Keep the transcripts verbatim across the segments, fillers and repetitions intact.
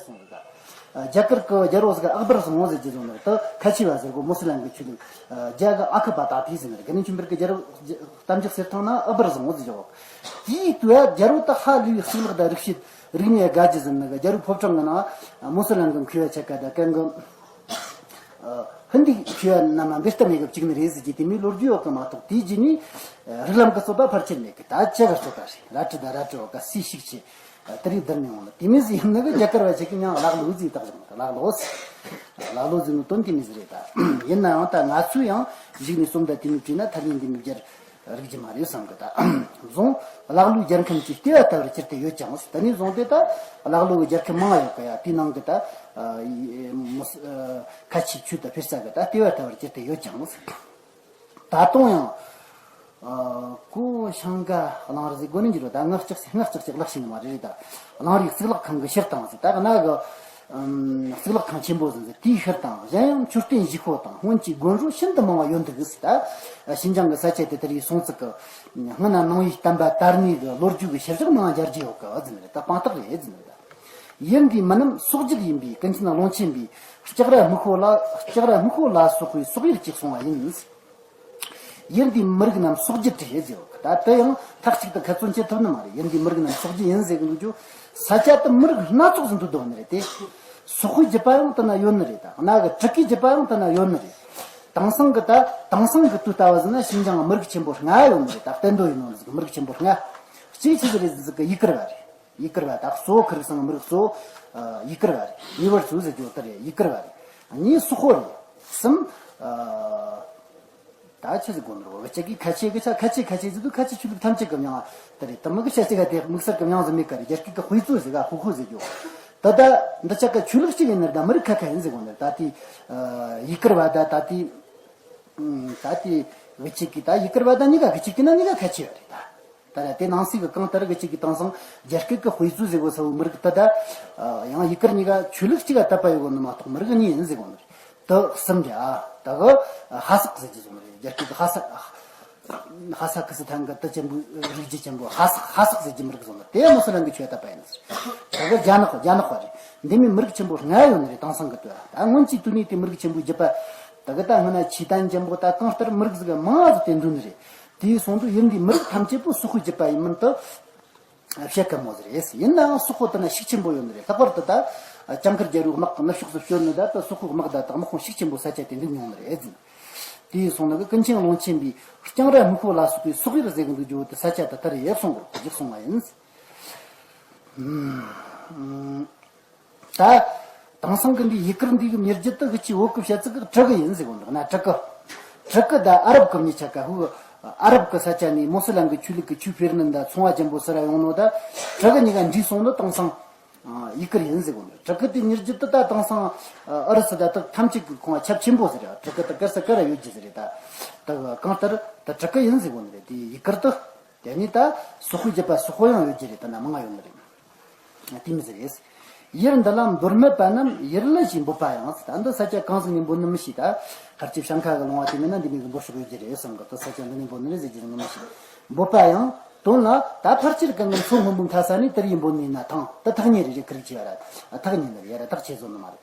སོང་ཟིག་ག་རྒྱ་གར་གི་རྒྱལ་པོ་ཟིག་ག་ཨག་བར་སོང་ཟེར་གྱི་སོང་ནི་རེད། ད་ཁ་ཆེ་བ་ཟེར་གོ་མུ་སི་ལམ་གི་ཆོས་ལུགས་རྒྱ་གི་ཨ་ཁུ་པ་ད་ཕི་ཟེར་ནི་རེད། ག་ནས་ཆུན་པར་གི་རྒྱལ་པོ་གཏམ་རྒྱུད་ཟེར་ཐང་ན་ཨག་བར་སོང་ཟེར་གྱི་འོ། དེའི་དུས་རྒྱལ་པོ་ད་ཧ་ལས་པའི་གཙུག་ལག་དང་རིག་བྱེད་རིག་གནས་དགའ་རྒྱུ་ཟེར་ནི་གི་རྒྱལ་པོའི་ཕོ་བྲང་གི་ནང་མུ་སི་ལམ་གི་མཁས་པ་ཆ་ག་ད་གན་གི་ཧིན་དི་ཆོས་རྣམས་འབེལ་གཏམ་ཡོད་གི་བཅུག་ནི་རེད་ཟེར་གྱི་དེ་མོའི་ལོ་རྒྱུས་ཡོད་གི་མ་གཏོགས། དེའི་རྗེས་ནས་རིགས་ལམ་གི་རྩོད་པ་ཕལ་ཆེར་མེད་གི། ད་ཅི་ག་རྩོད་པ་རེད། རལ་གྲི་དང་རལ་གྲི་འོག་ག་སུས་ཤིག་ཆེ་དེ་རིགས་བསྡུར་ནས་འོང་ལ། དེ་མོ་ཟིག་ཡིན་ནི་གི་རྒྱ་གར་བ་ཞིག་གི་མྱིང་ཀླ་ཀློ་ཟེར་བཏགས་བཞག་ཀླ་ཀློ། ཀླ་ཀློ་ཟེར་ནི་དོན་དེ་མོ་ཟིག་རེད། ད་ཡིན་ནའང་ད་ང་ཚོས་ཡང་གཞུག་ནས་རྩོམ་ད་དེ་མོ་བྲིས་ན་ཐ་སྙད་འདི་མོ་སྦྱར་རིག་རྒྱུ་མ་རེད་བསམ་གི། ད་བཟུང་ཀླ་ཀློའི་རྒྱལ་ཁམས་ཀྱི་ལྟེ་བ་ལྟ་བུར་གྱུར་ཏེ་ཡོད་ཀྱང་། དེ་ནས་བཟུང་སྟེ་ད་ཀླ་ཀློ་གི་རྒྱལ་ཁབ་མང་ཡོད་གི་ཡ། དེའི་ནང་གི་ད་ཁ་ཆེ་ཆོས་དང་འཕེལ་ས་གི་ད་ལྟེ་བ་ལྟ་བུར་གྱུར་ཏེ་ཡོད་ཀྱང་། ད་དུང་ཡང་ཨ་ཁོ་ཤང་ཀ་གླང་རི་ཟིག་དགོན་ནས་འགྱུར་བ་ད་ལྔ་བརྒྱ་ལྔ་བརྒྱ་ཅིག་ལག་ཤེས་ནི་མ་རེད་རེད། ད་གླང་རིའི་གཙུག་ལག་ཁང་གི་ཕྱིར་བཏང་ཟིག་ད་ག་ན་གི་ཨམ་གཙུག་ལག་ཁང་ཆེན་པོ་ཟིག་ཟིག་དེའི་ཕྱིར་བཏང་གཞན་ཡང་མཆོད་རྟེན་བཞི་ཁོ་དང་སྔོན་གྱི་དགོན་རུ་ཤིན་ཏུ་མང་བ་ཡོད་འདུག་ཟིག་ད་ཨ་ཞིན་ཅང་གི་ས་ཆ་དེ་དེར་ཡི་སོང་ཚིག་གི་སྔ་ན་ནང་པའི་བསྟན་པ་དར་ནས་གི་ལོ་རྒྱུས་ཀྱི་ཞིབ་འཇུག་མང་མཇལ་རྒྱུ་ཡོད་གི་ཟིག་ནི་རེད། ད་དཔང་རྟགས་རེད་ཟིག་ནི་རེད། ད་ཡུལ་འདིའི་མི་རྣམས་སོག་རྒྱུད་ཡིན་པས་ཀུན་མཁྱེན་ཀློང་ཆེན་པས་ལྕགས་ར་སྨུག་པོ་ལ་ལྕགས་ར་སྨུག་པོ་ལ་སོགས་པའི་སོག་ཡུལ་གཅིག་སོང་བ་ཡིན། ཡུལ་འདིའི་མི་རིགས་རྣམས་སོག་རྒྱུད་རེད་ཟེར་བ། ད་དེ་ཡང་མཐའ་གཅིག་ཏུ་ཁ་ཚོན་ཆེ་ཐུབ་ནི་མ་རེད། ཡུལ་འདིའི་མི་རིགས་རྣམས་སོག་རྒྱུད་ཡིན་ཟེར་གི་འདུག་རྒྱུ། ས་ཆ་དུ་མི་རིགས་སྣ་ཚོགས་སུ་འདུ་འདུག་ནི་རེད་དེ། སོག་པོའི་རྒྱུད་པ་ཡང་དེ་ན་ཡོད་ནི་རེད། ད་གནའ་གི་ཀྲི་ཀའི་རྒྱུད་པ་ཡང་དེ་ན་ཡོད་ནི་རེད། དེང་སང་གི་ད་དེང་སང་གི་དུས་ལྟ་བུ་ཟིན་ན་ཤིན་ཅང་གི་མི་རིགས་ཆེན་པོ་ལྔ་ཡོད་ནི་རེད། ད་བསྟན་རྡོ་ཡིན་ནོ་ཟིག་གི་མི་རིགས་ཆེན་པོ་ལྔ། གཅིག་ཆི་ཟིག་རེད་ཟིག་གི་ཡུ་གུར་བ་རེད། ཡུ་གུར་བ་ད་གཙོ་བོ་ཁིར་གི་སང་མི་རིགས་གཙོ་བོ་ཡུ་གུར་བ་རེད། ངེས་པར་གཙོ་ཟེར་རྒྱུ་དེ་རེད། ཡུ་གུར་བ་རེད། གཉིས་སོག་པོ་རེད། གསུམ་ད་ཆི་ཟིག་གོ་ནོར་བ་གཅིག་གིས་ཁ་ཆེ་གི་ཆ་ཁ་ཆེ་ཁ་ཆེ་ཟེར་དུས་ཁ་ཆེ་ཆོས་ལུགས་ཐམས་ཅད་གི་མྱིང་དེ་རེད། དེ་མི་གི་ཆ་གཅིག་ག་དེ་དམིགས་བསལ་གི་མྱིང་ཟིག་མེད་ག་རེད། རྒྱ་སྐད་གི་དཔེ་གཙོ་ཟེར་ག་ཧུ་ཧུ་ཟེར་རྒྱུ། ད་ད་འདི་ཆ་ག་ཆོས་ལུགས་གཅིག་ཡིན་ནར་ད་མི་རིགས་ཁ་ཁ་ཡིན་ཟེར་གོ་ནོར། ད་དེ་ཡུ་གུར་བ་ད་ད་དེ། ད་དེ་གི་གཅིག་གིས་ད་ཡུ་གུར་བ་ད་གཉིས་ཀ་གི་གཅིག་གིས་ན་གཉིས་ཀ་ཁ་ཆེ་བ་རེད་ད། ད་ར་དེ་ནང་སྲིད་གི་གང་ལྟར་གི་གཅིག་གིས་དེང་སང་རྒྱ་སྐད་གི་དཔེ་གཙོ་ཟེར་གོ་ས་བོ་མི་རིགས་ད་ད་ཡང་ཡུ་གུར་གཉིས་ཀ་ཆོས་ལུགས་གཅིག་ག་དད་པ་ཡོད་གོ་ནི་མ་གཏོགས་མི་རིགས་གཉིས་ཡིན་ཟེར་གོ་ནི་རེད། དེ་གསུམ་རེད། ཨ་ད་གི་ཧ་སག་ཟེར་གྱི་སོང་རེད། རྒྱ་སྐད་གི་ཧ་སག་ཧ་ས་ཁི་སི་ཐན་གི་དུ་ཆེན་པོ་རིགས་རྒྱུད་ཆེན་པོ་ཧ་སག་ཧ་སག་ཟེར་གྱི་མི་རིགས་སོང་རེད། དེ་མུ་སི་ལམ་གི་ཆོས་དད་པ་ཡིན་ཟེར། ད་གི་རྒྱ་ནག་རྒྱ་ནག་པ་རེད། འདི་མོའི་མི་རིགས་ཆེན་པོ་ལྔ་ཡོད་ནི་རེད། དེང་སང་གི་དུས་ད་སྔོན་གྱི་དུས་ནས་དེ་མི་རིགས་ཆེན་པོའི་རྒྱུད་པ། ད་གི་ད་སྔ་ན་ཆི་ཏན་ཅན་པོ་ད་གང་ལྟར་མི་རིགས་ཟིག་མང་ཟིག་དེ་འདུག་ནི་རེད། དེའི་སོང་དུས་ཡུལ་འདིའི་མི་རིགས་ཐམས་ཅད་པོ་སོག་པོའི་རྒྱུད་པ་ཡིན་མིན་དུ་བཤད་གི་མོ་ཟིག་རེད། ཡིན་ནའང་སོག་པོ་དེ་ན་ཤུགས་ཆེན་པོ་ཡོད་ནི་རེད། ལྷག་པར་དུ་ད་ལྕང་མཁར་རྒྱལ་པོའི་དམག་གི་ནུབ་ཕྱོགས་སུ་བསྐྱོད་ནི་ད་ད་སོག་པོའི་དམག་ད་དམག་དཔུང་ཤུགས་ཆེན་པོ་ས་ཆ་དེ་འདུག་མྱོང་ནི་རེད་ཟིན། དེའི་སོང་ན་གི་ཀུན་མཁྱེན་ཀློང་ཆེན་པའི་ལྕང་ར་སྨུག་པོ་ལ་སོགས་པའི་སོག་ཡུལ་ཟེར་གི་འདུག་རྒྱུ་བོ་དེ་ས་ཆ་དེ་ལྟར་ཡོད་སོང་གི་རྗེས་སོང་བ་ཡིན། ད་དེང་སང་གི་འདི་ཡུ་གུར་འདི་གི་མྱི་རྒྱུད་དུ་གི་ཆི་བོད་གི་བཤད་ཚིག་གི་ཀྲི་གི་ཡིན་ཟེར་གོ་འདུག་ན་ཀྲི་གི། ཀྲི་གི་ད་ཨ་རབ་གི་མྱི་ཆ་ག་ཧུ་ཨ་རབ་གི་ས་ཆ་ནས་མུ་སི་ལམ་གི་ཆོས་ལུགས་གི་ཆོས་སྤེལ་ནི་ད་ཚོང་བ་ཅན་པོ་སི་ར་ཡོང་ནོ་ད་ཀྲི་གི་གཉིས་ཀ་འདྲིས་སོང་ནོ་དེང་སང་ཡུ་གུར་ཡིན་ཟེར་གོ་འདུག་ཀྲི་གི་དེ་མྱི་རྒྱུད་དུ་ད་དེང་སང་ཨ་རི་སི་ད་དག་ཐམས་ཅད་གི་ཁོང་ཁྱབ་ཆེན་པོ་ཟེར་ཡ། ཀྲི་གི་ད་གར་ས་གར་ཡོད་རྒྱུ་ཟེར་རེད། ད་ད་གང་ལྟར་ད་ཀྲི་གི་ཡིན་ཟེར་གོ་ནི་རེད། དེ་ཡུ་གུར་དུ། དེ་ནི་ད་སོག་པོའི་རྒྱུད་པ་སོག་པོ་ཡང་ཡོད་ཀྱི་རེད། ད་ན་མང་ང་ཡོད་ནི་རེད། དེ་མི་ཟེར་རེད། ཡུལ་འདི་ལ་འབོད་སྨད་པ་རྣམས་ཡུལ་ལི་ཞེས་འབོད་པ་ཡང་ཟེར། ད་འདི་ས་ཆ་གང་ཟིག་ནས་འབོད་ནི་མི་ཤེས། ད་ཁར་ཅི་བྱང་ཁ་གི་ལུང་བ་དེ་མིན་ན་འདི་མིན་གི་འབོད་ཤོག་ཡོད་ཀྱི་རེད་བསམ་གི། ད་ས་ཆ་འདི་ནས་འབོད་ནི་རེད་ཟེར་གྱི་རེད་མི་ཤེས། འབོད་པ་ཡང་དོན་ལ་ད་ཕལ་ཆེར་གང་གི་མཚོ་སྔོན་པོའི་མཐའ་ས་ནས་དེར་ཡིན་འབོད་ནི་ན་ཐང་དུ་ཐག་ཉེ་རེ་རེ་ཁིར་ཅི་བ་ར་ཐག་ཉེ་ནི་རེ་ར་ཐག་ཆེ་བཟོ་ནི་མ་རེད།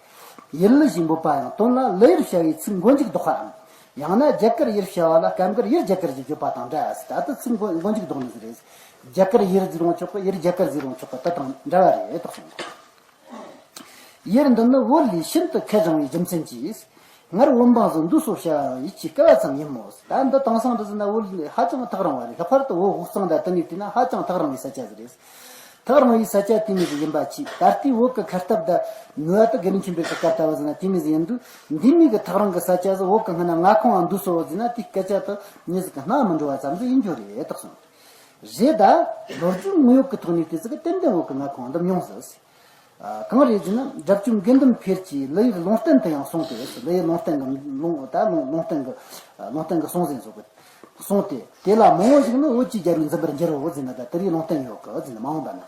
ཡུལ་ལི་ཞེས་འབོད་པ་ཡང་དོན་ལ་ལི་ཡུལ་བྱ་བའི་ཚིག་མགོ་མཇུག་ལྡོག་པའམ། ཡང་ན་རྒྱ་གར་ཡུལ་བྱ་བ་ལ་སྐབས་འགར་ཡུལ་རྒྱ་གར་གྱི་བརྗོད་པ་དང་འདྲ་ཟེར། ད་ལྟ་ཚིག་མགོ་མགོ་མཇུག་ལྡོག་ནི་ཟིག་རེད། རྒྱ་གར་ཡུལ་ཟེར་རུང་ཆོག་གི། ཡུལ་རྒྱ་གར་ཟེར་རུང་ཆོག་གི། ད་དང་འདྲ་བ་རེད་དོགས་སོང་། ཡུལ་འདི་ནི་བོད་ལས་ཤིན་ཏུ་ཁད་རིང་བའི་རྒྱུ་མཚན་གྱིས། སྔར་བོད་འབངས་སུ་འདུ་སོ་བྱ་ཡང་ཡིད་ཆེས་དཀའ་བ་ཙམ་ཡིན་མོད། ད་འདི་དེང་སང་འདི་ཟེར་ན་བོད་ལས་ཧ་ཅང་ཐག་རིང་བ་རེད། ལྷག་པར་དུ་བོད་དབུས་གཙང་དང་དེ་ནས་བལྟས་ན་ཧ་ཅང་ཐག་རིང་བའི་ས་ཆ་ཟིག་རེད། ཐག་རིང་བའི་ས་ཆ་དེ་མོ་ཟིག་ཡིན་པ་ཆི། ད་ལྟའི་བོད་ཀྱི་ཁ་སྟབས་དང་ནུས་པ་དང་དགེ་འདུན་ཆོས་འཕེལ་གྱི་སྐབས་ལྟ་བུ་ཟིག་ན་དེ་མོ་ཟིག་ཡིན་དུས། འདི་མོ་གི་ཐག་རིང་གི་ས་ཆ་ཟིག་བོད་ཀྱི་སྔ་ན་མངའ་ཁོངས་བ་འདུ་སོ་བ་ཟིག་ན་དེའི་སྐད་ཆ་དེ་མྱི་ཟིག་གི་སྣང་མི་འགྲོ་བ་ཙམ་ཟིག་ཡིན་རྒྱུ་རེད་དོགས་སོང་། རེད་ད། ལོ་རྒྱུས་དངོས་ཡོད་ཀྱི་ཐོག་ནས་བལྟས་ཟིག་གི་ཏན་ཏན་བོད་ཀྱི་མངའ་ཁོངས་བ་འདི་མྱོང་ཟིག་ཨ་གང་རེད་ཟེར་ན་སྒྲ་བཅོམ་དགེ་འདུན་འཕེལ་གྱིས་ལི་ཡུལ་ལུང་བསྟན་དུ་ཡང་གསུངས་ཏེ། ལི་ཡུལ་ལུང་བསྟན་གྱི་ལུང་ད་ལུང་ལུང་བསྟན་གྱི་ལུང་བསྟན་གྱི་གསུང་ཟིན་སོགས་ཀྱི་གསུངས་ཏེ། དེ་ལ་མང་བོ་ཞིག་ནི་བོད་ཀྱི་རྒྱལ་པོས་འཛིན་པར་འགྱུར་རོ་ཟེར་ན་ད་དེ་རིགས་ལུང་བསྟན་ཡོད་གི་ཟེར་ན་མ་འོངས་པ་ན།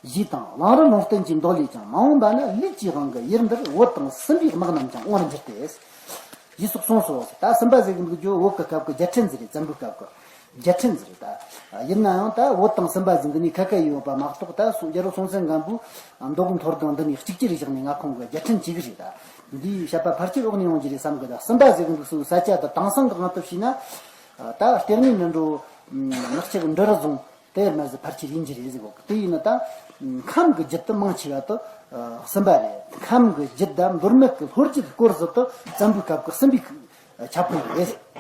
ཞེས་དང་གླང་རི་ལུང་བསྟན་གྱི་མདོ་ལས་ཀྱང་མ་འོངས་པ་ན་ལུས་ཀྱི་དབང་གིས་ཡུལ་འདིར་བོད་དང་སྲིན་པོའི་དམག་རྣམས་ཀྱང་དབང་རུ་འགྱུར་ཏེ། ཞེས་སོགས་གསུངས་སོ། ད་སྲིན་པ་ཟེར་གི་འདུག་རྒྱུ་བོད་ཀྱི་སྐབས་ཀྱི་རྒྱལ་ཕྲན་ཟེར་རེད། བཙན་པོའི་སྐབས་ཀྱི། རྒྱལ་ཕྲན་ཟིག་རེད་ད། ཡིན་ན་ཡང་ད་བོད་དང་སུམ་པ་ཟིག་འདི་ནས་ཁ་ཁ་ཡོད་པ་མ་གཏོགས། ད་སུང་རྒྱལ་པོ་སྲོང་བཙན་སྒམ་པོའི་མདོ་དབུས་མཐོ་སྒང་འདི་ནས་གཅིག་གྱུར་བཞག་ནས་མངའ་ཁོངས་ཀྱི་རྒྱལ་ཕྲན་བྱེད་གི་རེད་ད། འདིའི་བཤད་པ་ཕལ་ཆེར་འོག་ནས་ཡོང་རྒྱུ་རེད་བསམ་གི་ད། སུམ་པ་ཟེར་གི་འདུག་སུ་ས་ཆ་ད་དེང་སང་གི་དབང་དུ་བྱས་ན། ད་ལྟེ་གནས་འདི་འགྲོ་ནག་ཆུ་གི་འབྲི་རུ་རྫོང་དེ་མ་ཟད་ཕལ་ཆེར་ཡིན་རྒྱུ་རེད་ཟེར་གོ། དེ་ཡིན་ན་ད་ཁམས་ཀྱི་རྒྱུད་དུ་མང་ཆེ་བ་དེ་སུམ་པ་རེད། ཁམས་ཀྱི་རྒྱུད་དང་མདོ་སྨད་ཀྱི་ལྷོ་རྒྱུད་སྐོར་ཟིག་དེ་བཙན་པོའི་སྐབས་ཀྱི་སུམ་པའི་ཁྱབ་ཁོངས་རེད།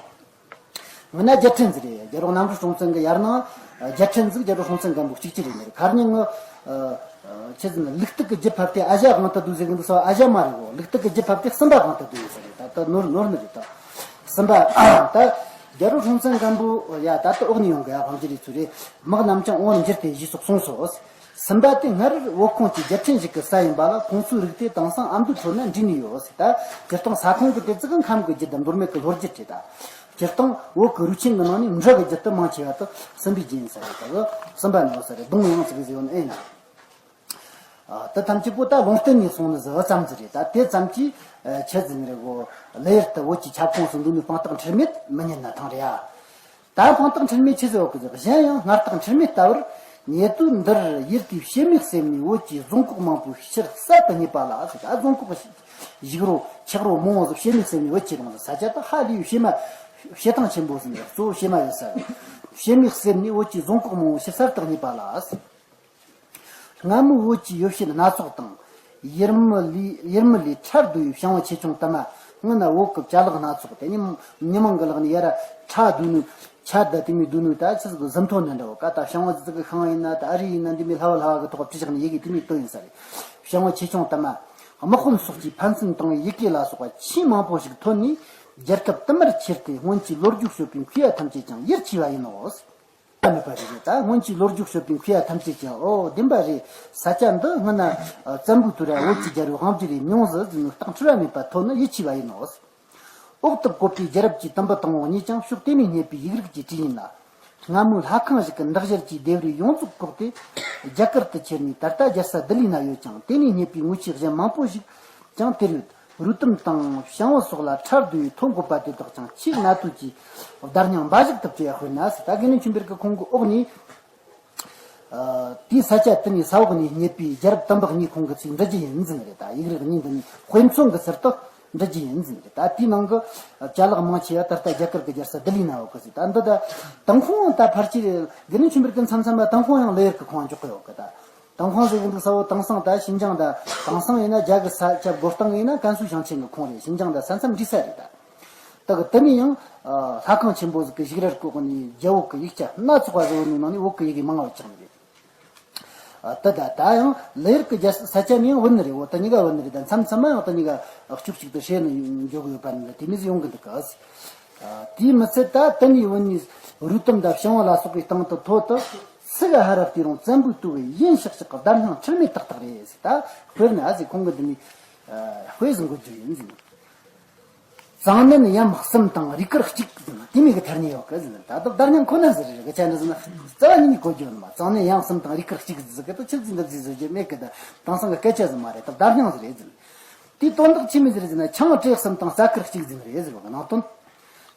འོ་ན་རྒྱལ་ཕྲན་ཟིག་རེད། རྒྱལ་པོ་གནམ་རི་སྲོང་བཙན་གྱི་ཡར་ནང་རྒྱལ་ཕྲན་ཟིག་རྒྱལ་པོ་སྲོང་བཙན་སྒམ་པོ་གཅིག་གྱུར་རེད་ནི་རེད། ཁ་ཉིན་ངི་ཆི་ཟིག་ན་ལུག་སྟག་གི་རྒྱུད་ཕབ་སྟེ་ཨ་ཞ་དབང་དུ་བསྡུས་ཟེར་གི་འདུག་ས། ཨ་ཞ་མ་རེད་གོ། ལུག་སྟག་གི་རྒྱུད་ཕབ་སྟེ་སུམ་པ་དབང་དུ་བསྡུས་ཡིན་ས་རེད། ད་ལྟ་ནོར་ནོར་ནི་རེད་ད། སུམ་པ་ད་རྒྱལ་པོ་སྲོང་བཙན་སྒམ་པོ་ཡ་ད་ལྟ་འོག་ནས་ཡོང་གི་ཡ་དབང་གི་རིགས་ཚོ་རེད། དམག་རྣམས་ཀྱང་དབང་འགྱུར་ཏེ་ཞེས་སོགས་གསུངས་སོ། སུམ་པ་དེ་སྔར་བོད་ཁོངས་ཀྱི་རྒྱལ་ཕྲན་ཞིག་གི་ས་ཡིན་པ་ལ། ཁོང་ཚོའི་རིགས་དེ་དེང་སང་ཨ་མདོའི་ཁྲོད་ན་འདྲེས་ནས་ཡོད་ཟེར། ད་སྤྱིར་བཏང་ས་ཁོངས་ཀྱི་དེ་ཙི་གི་ཁམས་ཀྱི་རྒྱུད་དང་མདོ་སྨད་ཀྱི་ལྷོ་རྒྱུད་རེད་ད། སྤྱིར་བཏང་བོད་ཀྱི་རུས་ཆེན་གྱི་ནང་ནས་འབྲི་གི་རྒྱུད་དུ་མང་ཆེ་བ་དེ་སུམ་པའི་རྒྱུད་ཡིན་ས་རེད། ད་གི་སུམ་པ་ནི་ཡོད་ས་རེད། གདོང་ཡང་ཟེར་གི་ཟེར་ཡོད་ནི་ཨེ་ཡིན། ཨ། དེ་ཐམས་ཅད་པོ་ད་ལུང་བསྟན་ནས་གསུངས་ནི་ཟིག་ཙམ་ཟིག་རེད། ད་དེ་ཙམ་གྱིས་ཆི་ཟིག་རེད་གོ། ལེ་ཡར་དུ་བོད་ཀྱི་ཁྱབ་ཁོངས་སུ་འདུག་ནི་དཔང་རྟགས་འཁྲུལ་མེད་མི་ཉན་ན་ཐང་རེད་ཨ། ད་དཔང་རྟགས་འཁྲུལ་མེད་ཆི་ཟེར་བ་གི་ཟིག་གཞན་ཡང་སྔར་རྟགས་འཁྲུལ་མེད་ལྟ་བུར། ཉེ་དུས་འདིར་ཡུལ་དེའི་བྱེ་མའི་གསེབ་ནས་བོད་ཀྱི་རྫོང་ཁོག་མང་པོའི་ཕྱིར་གསར་དུ་རྙེད་པ་ལ་ཟེར། ད་རྫོང་ཁོག་ཞིག་རོ་ཆག་རོ་མང་བོ་ཟིག་བྱེ་མའི་གསེབ་ནས་བོད་ཀྱི་རང་ས་ཆ་ད་ཧ་ལས་བྱེ་མ་བྱེ་ཐང་ཆེན་པོ་ཟིག་ནས་གཙོ་བོ་བྱེ་མ་ཡོད་ས་རེད། བྱེ་མའི་གསེབ་ནས་བོད་ཀྱི་རྫོང་ཁོག་མང་བོའི་ཕྱིར་གསར་དུ་རྙེད་པ་ལ་ཟེར། སྔ་མོའི་བོད་ཀྱི་ཡོ་བྱད་སྣ་ཚོགས་དང་། ཡུལ་མི་ལས་ཡུལ་མི་ལས་ཁྲལ་བསྡུ་བའི་ཞང་བོ་ཆེ་ཆུང་དུ་མ། སྔོན་ན་བོད་ཀྱི་ཅ་ལག་སྣ་ཚོགས་དེ་ཉིན་མི་མང་གི་ལག་ནས་ཡར་ཁྲལ་བསྡུ་ནོ། ཆ་ད་དེ་མོ་བསྡུ་ནོ་ད་ཆི་ཟིག་གཟིམ་ཐོ་ནི་འདྲ་བོ་ཀ། ད་ཞང་བོ་ཟིག་གི་ཤིང་ཡིན་ན་ད་ཨ་རི་ཡིན་ན་འདི་མོ་ལྷ་བ་ལྷ་བ་གི་ཐོག་བྲིས་བཞག་ནས་ཡི་གེ་དེ་མོ་བཏོན་ཡིན་ས་རེད། ཞང་བོ་ཆེ་ཆུང་དུ་མ། དམག་དཔོན་སོགས་ཀྱིས་ཕན་ཚུན་བཏང་བའི་ཡི་གེ་ལ་སོགས་པ་ཆེས་མང་པོ་ཞིག་ཐོན་ནས། རྒྱལ་ཁབ་དུ་མར་ཁྱེར་ཏེ་སྔོན་གྱི་ལོ་རྒྱུས་ཤོད་པའི་མཁས་པ་ཐམས་ཅད་ཀྱང་ཡིད་ཆེས་པ་ཡིན་ནོ། མེད་པ་རེད། ད་སྔོན་གྱི་ལོ་རྒྱུས་ཤོད་པའི་མཁས་པ་ཐམས་ཅད་ཀྱང་ཨོ་བདེན་པ་རེད། ས་ཆ་འདི་སྔོན་ན་བཙན་པོའི་དུས་ར་བོད་ཀྱི་རྒྱལ་པོའི་དབང་སྒྱུར་རེ་མྱོང་ཟིག་ཟེར་ནས་རྟགས་འཁྲུལ་བ་མེད་པ་ཐོན་ནི་ཡིད་ཆེས་པ་ཡིན་ནོ། འོག་ཏུ་བཀོད་པའི་རྒྱལ་རབས་ཀྱི་དུམ་བུ་དང་པོ་གཉིས་ཀྱང་ཕྱོགས་དེ་ནས་རྙེད་པའི་ཡིག་རིགས་ཀྱི་བྲིས་ཡིན་ལ། སྔ་མོའི་ལྷ་ཁང་ཞིག་གི་འདག་སྦྱར་གྱི་ལྡེབས་རིས་ཡོངས་རྫོགས་བཀོག་སྟེ་རྒྱ་གར་དུ་ཁྱེར་ནས་ད་ལྟ་རྒྱལ་ས་ལྡི་ལི་ན་ཡོད་ཅིང་། དེ་ནས་རྙེད་པའི་དངོས་ཆས་གཞན་མང་པོ་ཞིག་ཀྱང་དེར་ཡོད། རུས་གཏུམ་དང་ཞང་བོ་སོགས་ལ་ཁྲལ་བསྡུ་བའི་ཐོ་འགོད་པ་དེ་དག་ཀྱང་ཆེས་གནད་དོན་གྱི་བརྡ་རྙིང་འབའ་ཞིག་ཏུ་བྲིས་པ་དཔེར་ན་ཟེར། ད་དགེ་འདུན་ཆོས་འཕེལ་གྱིས་ཁོང་གི་འོག་ནས། ཨ། དེའི་ས་ཆ་དེ་ནས་ས་འོག་ནས་རྙེད་པའི་རྒྱལ་རབས་དུམ་བུ་གཉིས་ཁོང་གི་ཚིག་འབྲི་རྒྱུ་ཡིན་ཟེར་ནི་རེད། ད་ཡིག་རིགས་གཉིས་འདི་ནི་དཔེ་མཚོན་གྱི་ཚུལ་དུ་འབྲི་རྒྱུ་ཡིན་ཟེར་ནི་རེད། ད་དེའི་ནང་གི་ཅ་ལག་མང་ཆེ་བ་ད་ལྟ་རྒྱ་གར་གྱི་རྒྱལ་ས་ལྡི་ལི་ན་ཡོད་གི་ཟེར། ད་འདི་ད་དང་ཁོང་ད་ཕལ་ཆེར་དགེ་འདུན་ཆོས་འཕེལ་གྱི་མཚམས་མཚམས་ལ་དང་ཁོང་ཡང་ལེ་ཡར་གྱི་ཁོང་འཇོག་གི་ཡོད་གི། ད། དང་ཁོང་ཟེར་གི་འདུག་ས་བོ་དེང་སང་ད་ཤིན་ཅང་ད་དེང་སང་ཡིན་ན་རྒྱ་གི་ས་ཆ་སྒོ་སྟེང་ཡིན་ན་ཀན་སུའུ་ཞིང་ཆེན་གི་ཁོངས་རེད། ཤིན་ཅང་ད་ས་མཚམས་འདྲིས་ས་རེད་ད། ད་གི་དེ་ནས་ཡང་ལྷ་ཁང་ཆེན་པོ་ཟིག་གི་བཞུགས་རར་བཀོད་ནས་རྒྱ་བོད་ཀྱི་ཡིག་ཆ་སྣ་ཚོགས་པ་བཟོ་ནོ་ནང་ནས་བོད་ཀྱི་ཡི་གེ་མང་བ་བཅངས་རེད། ད་ད་ད་ཡང་ལེ་ཡར་གྱི་རྒྱལ་ས་ཆ་ནས་ཡང་བུད་ནི་རེད། འོ་ད་གཉིས་ཀ་བུད་ནི་རེད། ད་མཚམས་མཚམས་མ་ཡང་ད་གཉིས་ཀ་ཕྱོགས་གཅིག་ཏུ་བསྲེས་ནས་འཇོག་གི་ཡོད་པ་ནི་དེ་མི་ཟིག་ཡོང་གི་འདུག་གི། དེས་མི་ཚད་ད་དེ་ནས་བུད་ནས་རུས་གཏུམ་དང་ཞང་བོ་ལ་སོགས་པའི་སྟེང་དུ་ཐོ་དུ། སུ་ག་ཧ་ར་བལྟས་རུང་བཙན་པོའི་ལྟོ་གོས་ཡིན་ཤག་ཤག་གི་བརྡ་རྙིང་འཁྲུལ་མེད་ཏག་ཏག་རེད་ཟེར། ད་དཔེར་ན་ཟེར། ཁོང་གི་འདི་ནས་དཔེ་ཟིག་འགོད་རྒྱུ་ཡིན་ཟེར། གཙང་ནན་ཡམས་གསུམ་དང་རུས་ཁུར་གཅིག་ཟེར་ན་དེ་མོ་གི་ཐ་སྙད་ཡོད་གི་ཟེར། ད་ལྟ་བརྡ་རྙིང་ཁོ་ན་ཟེར་རེད། སྐད་ཆ་འདི་ཟེར་ན་རྩ་བ་ཉིད་ནས་གོ་རྒྱུ་ཡོད་མ། གཙང་ནན་ཡམས་གསུམ་དང་རུས་ཁུར་གཅིག་ཟེར་གི་ད་ཆི་ཟིག་འདི་ཟིག་བཟོ་རྒྱུ་མེད་གི། ད་དེང་སང་གི་སྐད་ཆ་ཟིག་མ་རེད། ད་བརྡ་རྙིང་ཟིག་རེད་ཟེར། དེའི་དོན་དག་ཆི་མོ་ཟིག་རེད་ཟེར་ན། ཆང་བྲེ་གསུམ་དང་རྩྭ་ཁུར་གཅིག་ཟེར་ནི་རེད་ཟེར་བ་གི་ནང་དོན།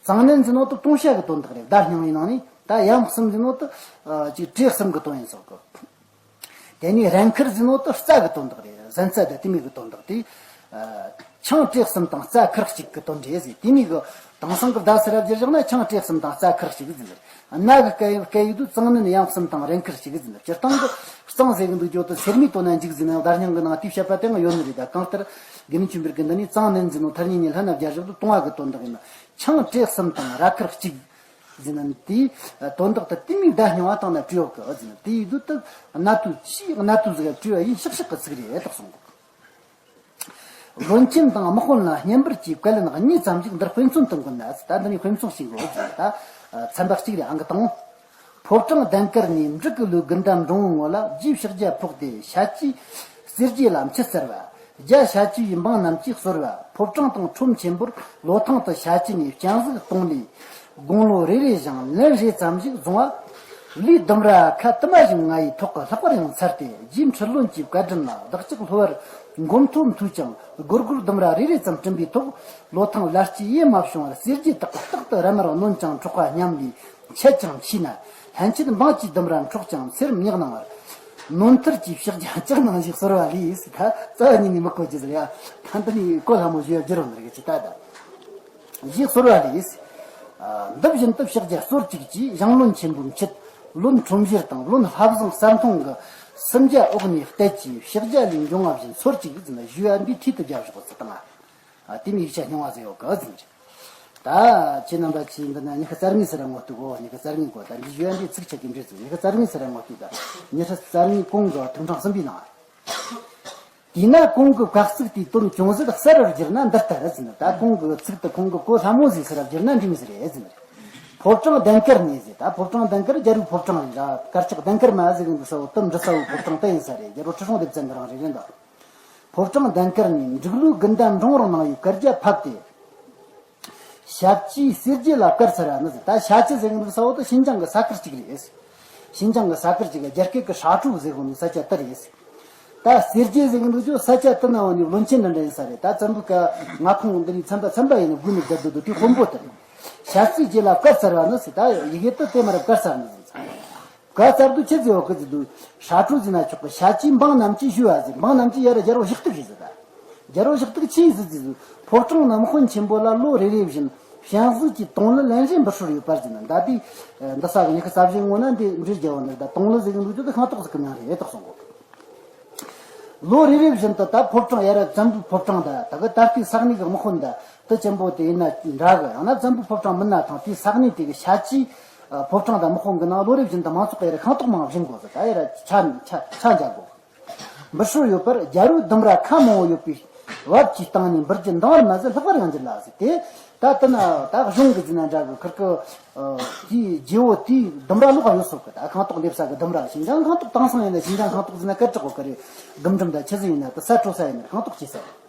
གཙང་ནན་ཟེར་ནོ་དེ་ལྟུང་བྱ་གི་དོན་དག་རེད། བརྡ་རྙིང་བའི་ནང་ནས། ད་ཡམས་གསུམ་ཟེར་ནོ་དེ་ཨ་ཅིག་བྲེ་གསུམ་གི་དོན་ཡིན་ཟེར་གི། དེ་ནས་རན་ཁུར་ཟེར་ནོ་དེ་རྩྭ་གི་དོན་དག་རེད། གཟན་རྩྭ་དང་དེ་མོ་གི་དོན་དག་དེ། ཨ་ཆང་བྲེ་གསུམ་དང་རྩྭ་ཁུར་གཅིག་གི་དོན་རེད་ཟེར། དེ་མོ་གི་དེང་སང་གི་བརྡ་ཟེར་ར་བསྒྱུར་བཞག་ན་ཆང་བྲེ་གསུམ་དང་རྩྭ་ཁུར་གཅིག་ཟེར། སྣ་གི་སྐད་སྐད་ཡིག་དུ་གཙང་ནན་ཡམས་གསུམ་དང་རན་ཁུར་གཅིག་ཟེར། སྤྱིར་བཏང་གི་གཙང་ཟེར་གི་འདུག་རྒྱུ་དེ་སེར་མོའི་དོན་ན་འཇུག་ཟེར་ན་ཡང་བརྡ་རྙིང་གི་ནང་དེའི་བཤད་པ་དེ་ཡང་ཡོད་ནི་རེད། ད་གང་ལྟར་དགེ་འདུན་ཆོས་འཕེལ་གི་འདི་ནས་གཙང་ནན་ཟེར་ནོ་ཐ་སྙད་གཉིས་ལྷན་ན་སྦྱར་བཞག་དུས་ལྟུང་བ་གི་དོན་དག་ཡིན་ན། ཆང་བྲེ་གསུམ་དང་ར་ཁུར་གཅིག་ཟེར་ན་དེའི་དོན་དག་དེ་དེ་མོ་བརྡ་རྙིང་བ་བཏང་ན་བྲིས་ཡོད་གི་ཟེར་ན། དེའི་དུས་དེ་གནད་དོན་ཆེས་གནད་དོན་ཟིག་བྲིས་པ་ཡིན་ཤག་ཤག་གི་ཚིག་རེད་ལགས་གསུངས་གོ། བློན་ཆེན་དང་དམག་དཔོན་ལ་བསྙེན་པར་གྱིས་བཀའ་ལན་གཉིས་ཙམ་ཞིག་འདིར་དཔེ་མཚོན་དུ་འགོད་ན། ད་འདི་ནས་དཔེ་མཚོན་ཞིག་འགོད་ཟེར། ད་ཚན་པ་གཅིག་རེ་ཨང་ཀི་དང་པོ། ཕོ་བྲང་གདན་དཀར་ནས་འབྲུག་གི་ལོའི་དགུན་ཟླ་འབྲིང་བོའི་ངོ་ལ་རྗེ་ཕྱག་རྒྱ་ཕོག་སྟེ་ཞ་བཅུའི་རྩེ་རྗེ་ལ་མཆིལ་གསོལ་བ། རྒྱ་ཞ་བཅུའི་འབངས་རྣམས་ཀྱིས་གསོལ་བ། ཕོ་བྲང་དང་ཁྲོམ་ཆེན་པོར་ལོ་ཐང་དུ་ཞ་བཅུ་ནས་སྤྱན་གཟིགས་གཏོང་ལས། དགུང་ལོ་རེ་རེ་བཞིན་ལན་རེ་ཙམ་ཞིག་བཟུང་བ། ལས་ལྡུམ་ར་ཁ་དུ་མ་ཞིག་ང་ཡི་ཐོག་གི་ལྷག་པར་ཡང་མཚར་ཏེ། རྗེ་ཁྲི་ལོན་གྱི་བཀའ་དྲིན་ལ་བདག་ཅག་སློབ་པར་མགོ་མཐོ་མཐོས་ཀྱང་སྒོར་སྒོར་ལྡུམ་ར་རེ་རེ་ཙམ་བསྐྲུན་པའི་ཐོག་ལོ་ཐང་ལ་སྐྱེས་ཡེ་མ་བྱུང་བར་རྩེ་རྗེ་དག་རྟག་ཏུ་ར་མར་གནོན་ཅིང་འཕྲོག་པ་སྙམ་ལས། འཆད་ཅིང་མཆིས་ན། ལྷན་ཅིག་འབངས་ཀྱི་ལྡུམ་ར་འཕྲོག་ཅིང་ཚེ་རབས་ཉག་གནང་བར། ནོར་མཐར་གྱིས་ཕྱག་རྒྱ་ལྕགས་ནང་བཞིན་གསོལ་བ་ལས། ད་རྩ་བ་ཉིད་ནས་མི་གོ་རྒྱུ་ཟེར་ཡ། ད་འདི་ནི་གོ་སླ་མོ་ཞུ་ཡ་བསྒྱུར་རོ་ནི་རེད་ཅི་ད་ད། ཞེས་གསོལ་བ་ལས། འདི་བཞིན་དུ་ཕྱག་རྒྱ་གསོལ་ཅིག་གིས་ཞང་བློན་ཆེན་པོའི་མཆེད། བློན་ཁྲོམ་བཞིར་དང་བློན་ལྷ་བཟང་གསར་མཐོང་གི་སུམ་བརྒྱ་འོག་ནས་བལྟས་ཀྱིས་ཕྱག་རྒྱ་ལས་འབྱུང་བ་བཞིན་སོར་ཅིག་ཟིན་ཞུ་བ་འདི་ཐོས་དུ་བརྒྱབ་བཞག་ཚུལ་དང་། ཨ། དེ་མིན་ཡིག་ཆ་རྙིང་བ་ཟེར་ཡོད་གི་ཟིན། ད་ཁྱེད་རྣམ་པ་ཚོས་འདི་ན་ཉི་ཤུ་རྩ་གཉིས་ཟེར་ར་ངོ་བསྟོད་གོ། ཉི་ཤུ་རྩ་གཉིས་གོ། ད་འདི་ཞུ་བ་འདི་ཚིག་ཆད་ཀྱི་འདྲེས་ཚུལ། ཉི་ཤུ་རྩ་གཉིས་ཟེར་ར་ངོ་བསྟོད་ད་ཉི་ཤུ་རྩ་གཉིས་གོང་གི་ཐུགས་འཕྲང་གསུམ་པའི་ནང་། དེས་ན་གོང་གི་བཀའ་གཙིགས་དེའི་དོན་ཅུང་ཟད་གསལ་བར་བསྒྱུར་ན་འདི་ལྟར་ཟིན། ད་གོང་གི་ཚིག་དེ་གོང་གི་གོ་སླ་མོ་ཟིག་ཟེར་ར་བསྒྱུར་ན་འདི་མོ་ཟིག་རེད་ཟིན། ཕོ་བྲང་ལྡན་དཀར་ནས་ཟེར། ད་ཕོ་བྲང་ལྡན་དཀར་རྒྱལ་པོའི་ཕོ་བྲང་རེད་ར། དཀར་ཆག་ལྡན་དཀར་མ་ཟེར་གི་འདུག་ས་བོ་དེ་འབྲི་ས་བོ་ཕོ་བྲང་དེ་ཡིན་ས་རེད། རྒྱལ་པོ་ཁྲི་སྲོང་ལྡེ་བཙན་གི་རང་རེད་རེད་འདུག་ཕོ་བྲང་ལྡན་དཀར་ནས་འབྲུག་ལོའི་དགུན་ཟླ་འབྲིང་བོར་གནང་བའི་བཀའ་རྒྱ་ཕབ་སྟེ། ཞབས་ཀྱི་གསེར་རྒྱལ་ལ་བཀར་ཚར་བ་ནི་ཟེར། ད་ཞབས་ཀྱི་ཟེར་གི་འདུག་ས་བོ་དེ་ཞིན་ཅང་གི་ས་ཁུལ་གཅིག་རེད། ཞིན་ཅང་གི་ས་ཁུལ་གཅིག་གི་རྒྱ་སྐད་ཀྱི་ཧྲ་ཀྲུའུ་ཟེར་གོ་ནི་ས་ཆ་དེ་རེད། ད་གསེར་རྒྱལ་ཟེར་གི་འདུག་ཅོ་ས་ཆ་དེ་ན་བ་ནི་བློན་ཆེན་འདྲ་འདྲ་ཡིན་ས་རེད། ད་བཙན་པོའི་སྐབས་མངའ་ཁོངས་འདི་ནས་ཚན་པ་ཚན་པ་ཡིན་ནི་དགོས་ནི་བསྡད་འདུག་དེ་དཔོན་པོ་དེ་རེད། ཞབས་ཀྱི་རྒྱལ་ལ་བཀར་ཚར་བ་ནི་ཟེར། ད་ཡི་གེ་དེ་དེ་མ་རབས་བཀར་ཚར་ནི་ཟེར། བཀའ་སྩལ་དུ་ཆི་ཟེར་བ་ཀི་ཟེར་དུ། ཧྲ་ཀྲུའུ་ཟེར་ན་ཆོག་གི། ཞབས་ཀྱི་འབངས་རྣམས་ཀྱིས་ཞུ་བ་ཟེར། འབངས་རྣམས་ཀྱིས་ཡར་རྒྱལ་པོ་ཞུ་གཏུག་ཟེར་ཟེར་ད། རྒྱལ་པོ་ཞུ་གཏུག་ཆི་ཟེར་ཟེར་དུ། ཕོ་བྲང་ནམ་དཔོན་ཆེན་པོ་ལ་ལོ་རེ་རེ་བཞིན་ཞང་ཟིག་གི་དུང་ལི་ལན་རེ་འབུལ་སྲོལ་ཡོད་པར་ཟེར་ན། ད་དེ་འདི་ས་གི་ཉི་ཤུ་རྩ་བཞི་ངོ་ན་འདི་འབྲེལ་རྒྱལ་པོ་འདི་ད་དུང་ལི་ཟེར་གི་འདུག་ཅོ་དེ་ཤིང་ཏོག་ཟིག་གི་མིང་རེད་དོག་སོང་གོ། ལོ་རེ་རེ་བཞིན་དུ་ད་ཕོ་བྲང་ཡར་བཙན་པོའི་ཕོ་བྲང་ད་ད་གི་ད་ལྟའི་ས་གནས་གི་དམག་དཔོན་ད་དེ་ཆེན་པོ་དེ་ཡིན་ན་འདྲ་གི། ཡང་ན་བཙན་པོའི་ཕོ་བྲང་མིན་ན་ཐང་དེའི་ས་གནས་དེ་གི་ཤ་ཅིའི་ཕོ་བྲང་ད་དམག་དཔོན་གི་ནང་ལོ་རེ་བཞིན་དུ་མང་ཚོགས་ཀྱི་ཡར་ཤིང་ཏོག་མང་བཞིན་དགོས་ཟེར། ད་ཡར་ཆ་ཆ་ཆ་འཇལ་དགོས། འབུལ་སྲོལ་ཡོད་པར་རྒྱལ་པོའི་ལྡུམ་ར་ཁ་མང་བོ་ཡོད་པའི་བབ་ཀྱི་སྟེང་ནས་འབུལ་རྒྱུ་འདང་བར་མ་ཟད་ལྷག་པར་ཡང་འགྱུར་ལ་ཟེར་ཏེ། ད་དེ་ན་ད་གཞུང་གི་ཟིན་ན་འདྲ་གི་ཁིར་ཀི། དེའི་རྗེ་བོ་དེའི་ལྡུམ་ར་ལོག་ཡོད་སོག་གི། ད་ཤིང་ཏོག་འདེབས་ས་གི་ལྡུམ་ར། ཞིན་ཅང་ཤིང་ཏོག་དེང་སང་ཡིན་ན་ཞིན་ཅང་ཤིང་ཏོག་ཟིན་ན་སྐད་གྲགས་གོ་གི་རེད། སྒུམ་འགྲུམ་ད་ཆི་ཟིག་ཡིན་ན་དེ་ས་སྤྲོ་ས་ཡིན་ན་ཤིང་ཏོག་སྐྱེས་ས་རེད།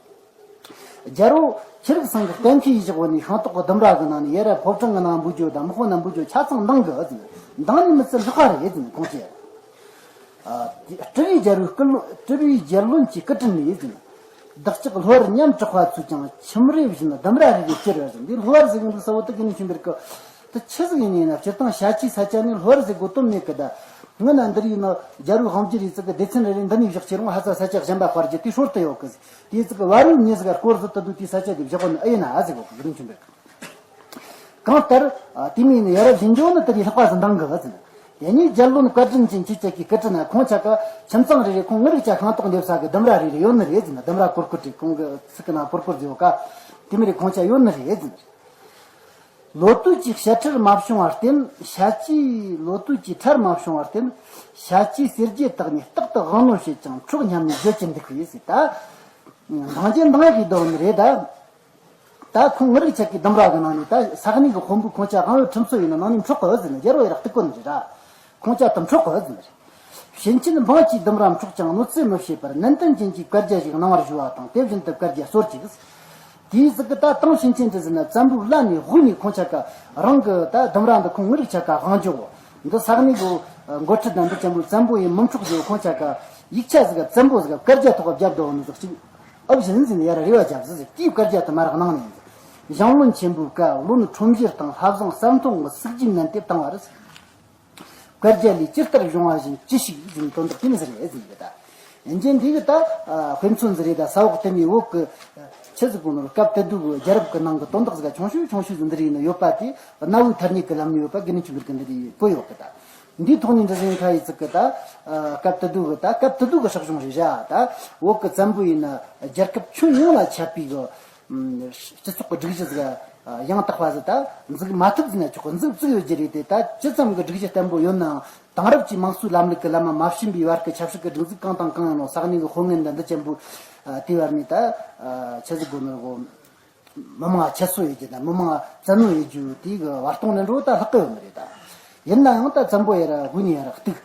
རྒྱལ་པོ་ཁྱི་རིག་ཚང་གི་གཏན་འཁེལ་ཡིས་བཞག་པ་ནི་ཤིང་ཏོག་གི་ལྡུམ་ར་གི་ནང་ནས་ཡར་ར་ཕོ་བྲང་གི་ནང་འབུལ་རྒྱུ་དང་དམག་དཔོན་ནང་འབུལ་རྒྱུ་ཆ་ཚང་འདང་གི་ཨ་ཟིན། འདང་ནི་མི་ཚད་ལྷག་ག་རེད་ཟིན་ཁོང་ཚོས། ཨ། སྤྲུལ་པའི་རྒྱལ་པོའི་སྐུ་ལོ་སྤྲུལ་པའི་རྒྱལ་བློན་གྱི་སྐུ་དྲིན་ནས་ཟིན། བདག་ཅག་ལྷོ་བར་མཉམ་གྲགས་པ་ཚོས་ཀྱང་ཁྱིམ་རེ་བཞིན་ལྡུམ་ར་རེ་རེ་སྐྱེལ་བར་ཟིན། འདི་ལྷོ་བར་ཟེར་གི་འདུག་ས་བོ་དེ་གི་ནི་ཆུན་པེར་གི་དེ་ཆི་ཟིག་ཡིན་ནི་ཡིན་ན་སྤྱིར་བཏང་ཤ་ཅིའི་ས་ཆ་ནི་ལྷོ་བར་ཟེར་དགོས་དོན་མེད་གི་ད། ངི་ན་འདིར་ཡིན་ན་རྒྱལ་པོའི་དབང་སྒྱུར་ཡི་ཙི་གི་སྡེ་ཚན་རེ་རེ་འདི་ནས་བཞག་ཁྱེད་རང་ཧ་ས་ས་ཆ་གཞན་པ་དཔར་རྒྱུ་དེ་སྲོལ་དུ་ཡོད་གི། དེ་ཙི་གི་བ་རུའི་མྱི་ཟིག་ག་སྐོར་ཟིག་ཏུ་འདུག་དེའི་ས་ཆ་དེ་བཞག་པ་ནི་ཨེ་ཡིན་ན་ཨ་ཟིག་གོ་གི་རིན་ཆུན་པེར་གི། གང་ལྟར། ཨ། དེ་མིན་ནི་ཡ་རབས་བཞིན་འཇོག་ནི་དེ་ལས་ལྷག་པ་ཟིན་འདང་གི་ཟིན། དེ་ནས་རྒྱལ་བློན་བཀའ་དྲིན་ཅན་ཁྱེད་ཅག་གིས་སྐུ་དྲིན་ན་ཁོང་ཆ་ག་ཁྱིམ་ཚང་རེ་རེ་ཁོང་ངི་རིགས་ཆ་ཤིང་ཏོག་འདེབས་ས་གི་ལྡུམ་ར་རེ་རེ་ཡོད་ནི་རེད་ཟིན། ལྡུམ་ར་གོར་གོར་རེ་ཁོང་གི་ཚིག་གི་ནང་གོར་གོར་ཟེར་ཡོད་ཀ། དེ་མི་རེ་ཁོང་ཆ་ཡོད་ནི་རེད་ཟིན། ལོ་དུས་ཀྱི་དཔྱ་ཁྲལ་མ་བྱུང་བར་བརྟེན་ཤ་ཅིའི་ལོ་དུས་ཀྱི་ཁྲལ་མ་བྱུང་བར་བརྟེན་ཤ་ཅིའི་གསེར་རྒྱལ་དག་ནས་རྟག་ཏུ་དབང་ལོན་བྱེད་ཅིང་འཕྲོག་སྙམ་ནས་བརྗོད་ཀྱིན་འདུག་གི་ཟེར་ད། འདང་རྒྱུ་འདང་ཡག་གི་དོན་ནི་རེད་ད། ད་ཁོང་ངི་རིགས་ཆ་གི་ལྡུམ་ར་གི་ནང་ནས་ད་ས་གནས་གི་དཔོན་པོ་ཁོང་ཆ་དབང་བོའི་ཁྲིམས་སྲོལ་ཡིན་ན་ནང་ནས་འཕྲོག་གི་ཟེར་ནས་རྒྱལ་པོ་ཡར་གཏུག་གོ་ནི་རེད་ད། ཁོང་ཆ་དུ་འཕྲོག་གི་ཟེར་ནས། ཕྱིན་ཆད་འབངས་ཀྱི་ལྡུམ་ར་འཕྲོག་ཅིང་གནོད་འཚེ་མི་བྱེད་པར་ནན་ཏན་ཅན་གྱི་བཀའ་རྒྱ་ཞིག་གནང་བར་ཞུ་བ་དང་དེ་བཞིན་དུ་བཀའ་རྒྱ་གསོལ་ཅིག། དེའི་ཟིག་གི་ད་དང་ཕྱིན་ཆད་འདི་ཟིན་ན་བཙན་པོའི་བླ་ནས་དབུས་ནས་ཁོང་ཆ་ག་རང་གི་ད་ལྡུམ་ར་འདི་ཁོང་ངི་རིགས་ཆ་ག་དབང་འཇོག་འདི་ས་གནས་གི་འགོ་ཁྲིད་དང་འདི་ཅན་པོ་བཙན་པོ་ཡིན་མི་འཕྲོག་རྒྱུ་ཁོང་ཆ་ག་ཡིག་ཆ་ཟིག་ག་བཙན་པོ་ཟིག་ག་བཀའ་རྒྱ་ཐོག་བརྒྱབ་འདུག་ནི་ཟིག་ཅིག་ཨབ་བཞིན་ཟིན་ཡར་རེ་བ་བརྒྱབ་ཟིག་དེའི་བཀའ་རྒྱ་དུ་མ་རག་གནང་ནས་ཟིག་ཞང་བློན་ཆེན་པོའི་བཀའ་བློན་ཁྲོམ་གཞས་དང་ལྷ་བཟང་གསར་མཐོང་གི་སུག་རྗེས་ནན་ཏེ་བཏང་བ་རེད། བཀའ་རྒྱ་ལས་ཇི་ལྟར་བྱུང་བ་བཞིན་ཅི་ཞིག་ཡིན་དོན་དག་དེ་མི་ཟེར་ཨེ་ཟིན་གི་ད། ཡིན་གྱི་འདི་གི་ད་དཔེ་མཚོན་ཟིག་རེད་ད། ས་འོག་དེ་མིའི་འོག་གི་ཆི་ཟིག་གོ་ནོར་སྐབས་དེ་དུས་གི་རྒྱལ་རབས་གི་ནང་གི་དོན་དག་ཟིག་ཆུང་ཤོས་ཆུང་ཤོས་ཟིག་འདི་རེད་ནི་ཡོད་པ་དེ་གནའ་བོའི་ཐ་སྙད་གི་ལམ་ནས་ཡོད་པ་དགེ་འདུན་ཆོས་འཕེལ་གི་འདི་རེད་བཀོད་ཡོད་གི་ད། འདིའི་ཐོག་ནས་འདྲི་ཟིན་ཁ་ཡི་ཙིག་གི་ད། སྐབས་དེ་དུས་གི་ད་སྐབས་དེ་དུས་གི་སྲིད་གཞུང་རེད་ར་ད། འོག་གི་བཙན་པོ་ཡིན་ན་རྒྱལ་ཁབ་ཁྱོན་ཡོངས་ལ་ཁྱབ་པའི་གི་སྤྱི་ཚོགས་ཀྱི་སྒྲིག་གཞི་ཟིག་ཡང་དག་པ་ཟིག་ད་འཛུགས་མ་ཐུབ་ཟིན་ན་ཆོག་གི། འཛུགས་བཙུགས་ཡོད་རྒྱུ་རེད་དེ། ད་ཇི་ཙམ་གྱི་སྒྲིག་གཞི་བརྟན་པོ་ཡོད་ནའང་དེང་རབས་ཀྱི་དམངས་གཙོའི་ལམ་ལུགས་ཀྱི་ལམ་མ་མ་ཕྱིན་པའི་བར་གྱི་ཆབ་སྲིད་ཀྱི་སྒྲིག་འཛུགས་གང་དང་གང་ཡིན་ནོ་ས་གནས་ཀྱི་དཔོན་ངན་དང་འདི་ཅན་པོ་དེའི་བར་ནས་ད་ཆི་ཟིག་དགོས་ནོ་གོ། མི་མང་ང་ཁྱད་གསོད་ཡོད་རྒྱུ་དང་མི་མང་ང་བཙན་གནོན་ཡོད་རྒྱུ་དེའི་གི་བར་སྟོང་ནས་འགྲོ་ད་ལྷག་གི་ཡོད་ནི་རེད་ད། ཡིན་ན་ཡང་ད་བཙན་པོ་ཡར་དགོས་ནི་ཡར་གཏུག་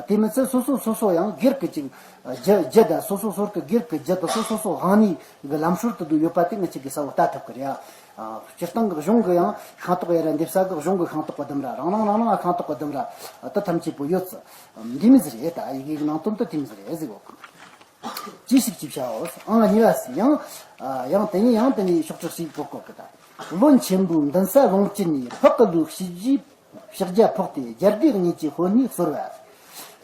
དེ་མི་ཚད་སོ་སོ་སོ་སོ་ཡང་སྒེར་གི་ཅིག་རྒྱུ་རྒྱུ་དང་སོ་སོ་སོར་གི་སྒེར་གི་རྒྱུ་དང་སོ་སོ་སོ་དབང་ནི་གི་ལམ་སྲོལ་དུ་དུ་ཡོད་པ་དེ་ང་ཅིག་གི་ས་བོ་ལྟ་ཐུབ་གི་རེད་ཨ། སྤྱིར་བཏང་གི་གཞུང་གི་ཡང་ཤིང་ཏོག་ཡར་འདེབས་ས་གི་གཞུང་གི་ཤིང་ཏོག་གི་ལྡུམ་ར་རང་རང་རང་རང་ཤིང་ཏོག་གི་ལྡུམ་ར་དེ་ཐམས་ཅད་པོ་ཡོད་ཙི་འདི་མི་ཟིག་རེད་ད། ཡི་གེ་གི་ནང་དོན་དུ་དེ་མི་ཟིག་རེད་ཟིག་གོ། ཅི་ཞིག་ཅི་བྱའོ། ཨང་གཉིས་པ་སི་ཡང་། ཡང་དེ་ནས་ཡང་དེ་ནས་ཤོག་ཁྲག་ཞིག་གོ་གོ་གི་ད། བློན་ཆེན་པོའི་མདུན་ས་ལོངས་སྤྱོད་ནས་ཕག་གི་ལུག་ཞིབ་ཞིབ་ ཕྱག་རྒྱ་ཕོག་སྟེ་རྒྱལ་སྡེ་གཉིས་ཀྱི་དཔོན་གནས་གསོལ་བ།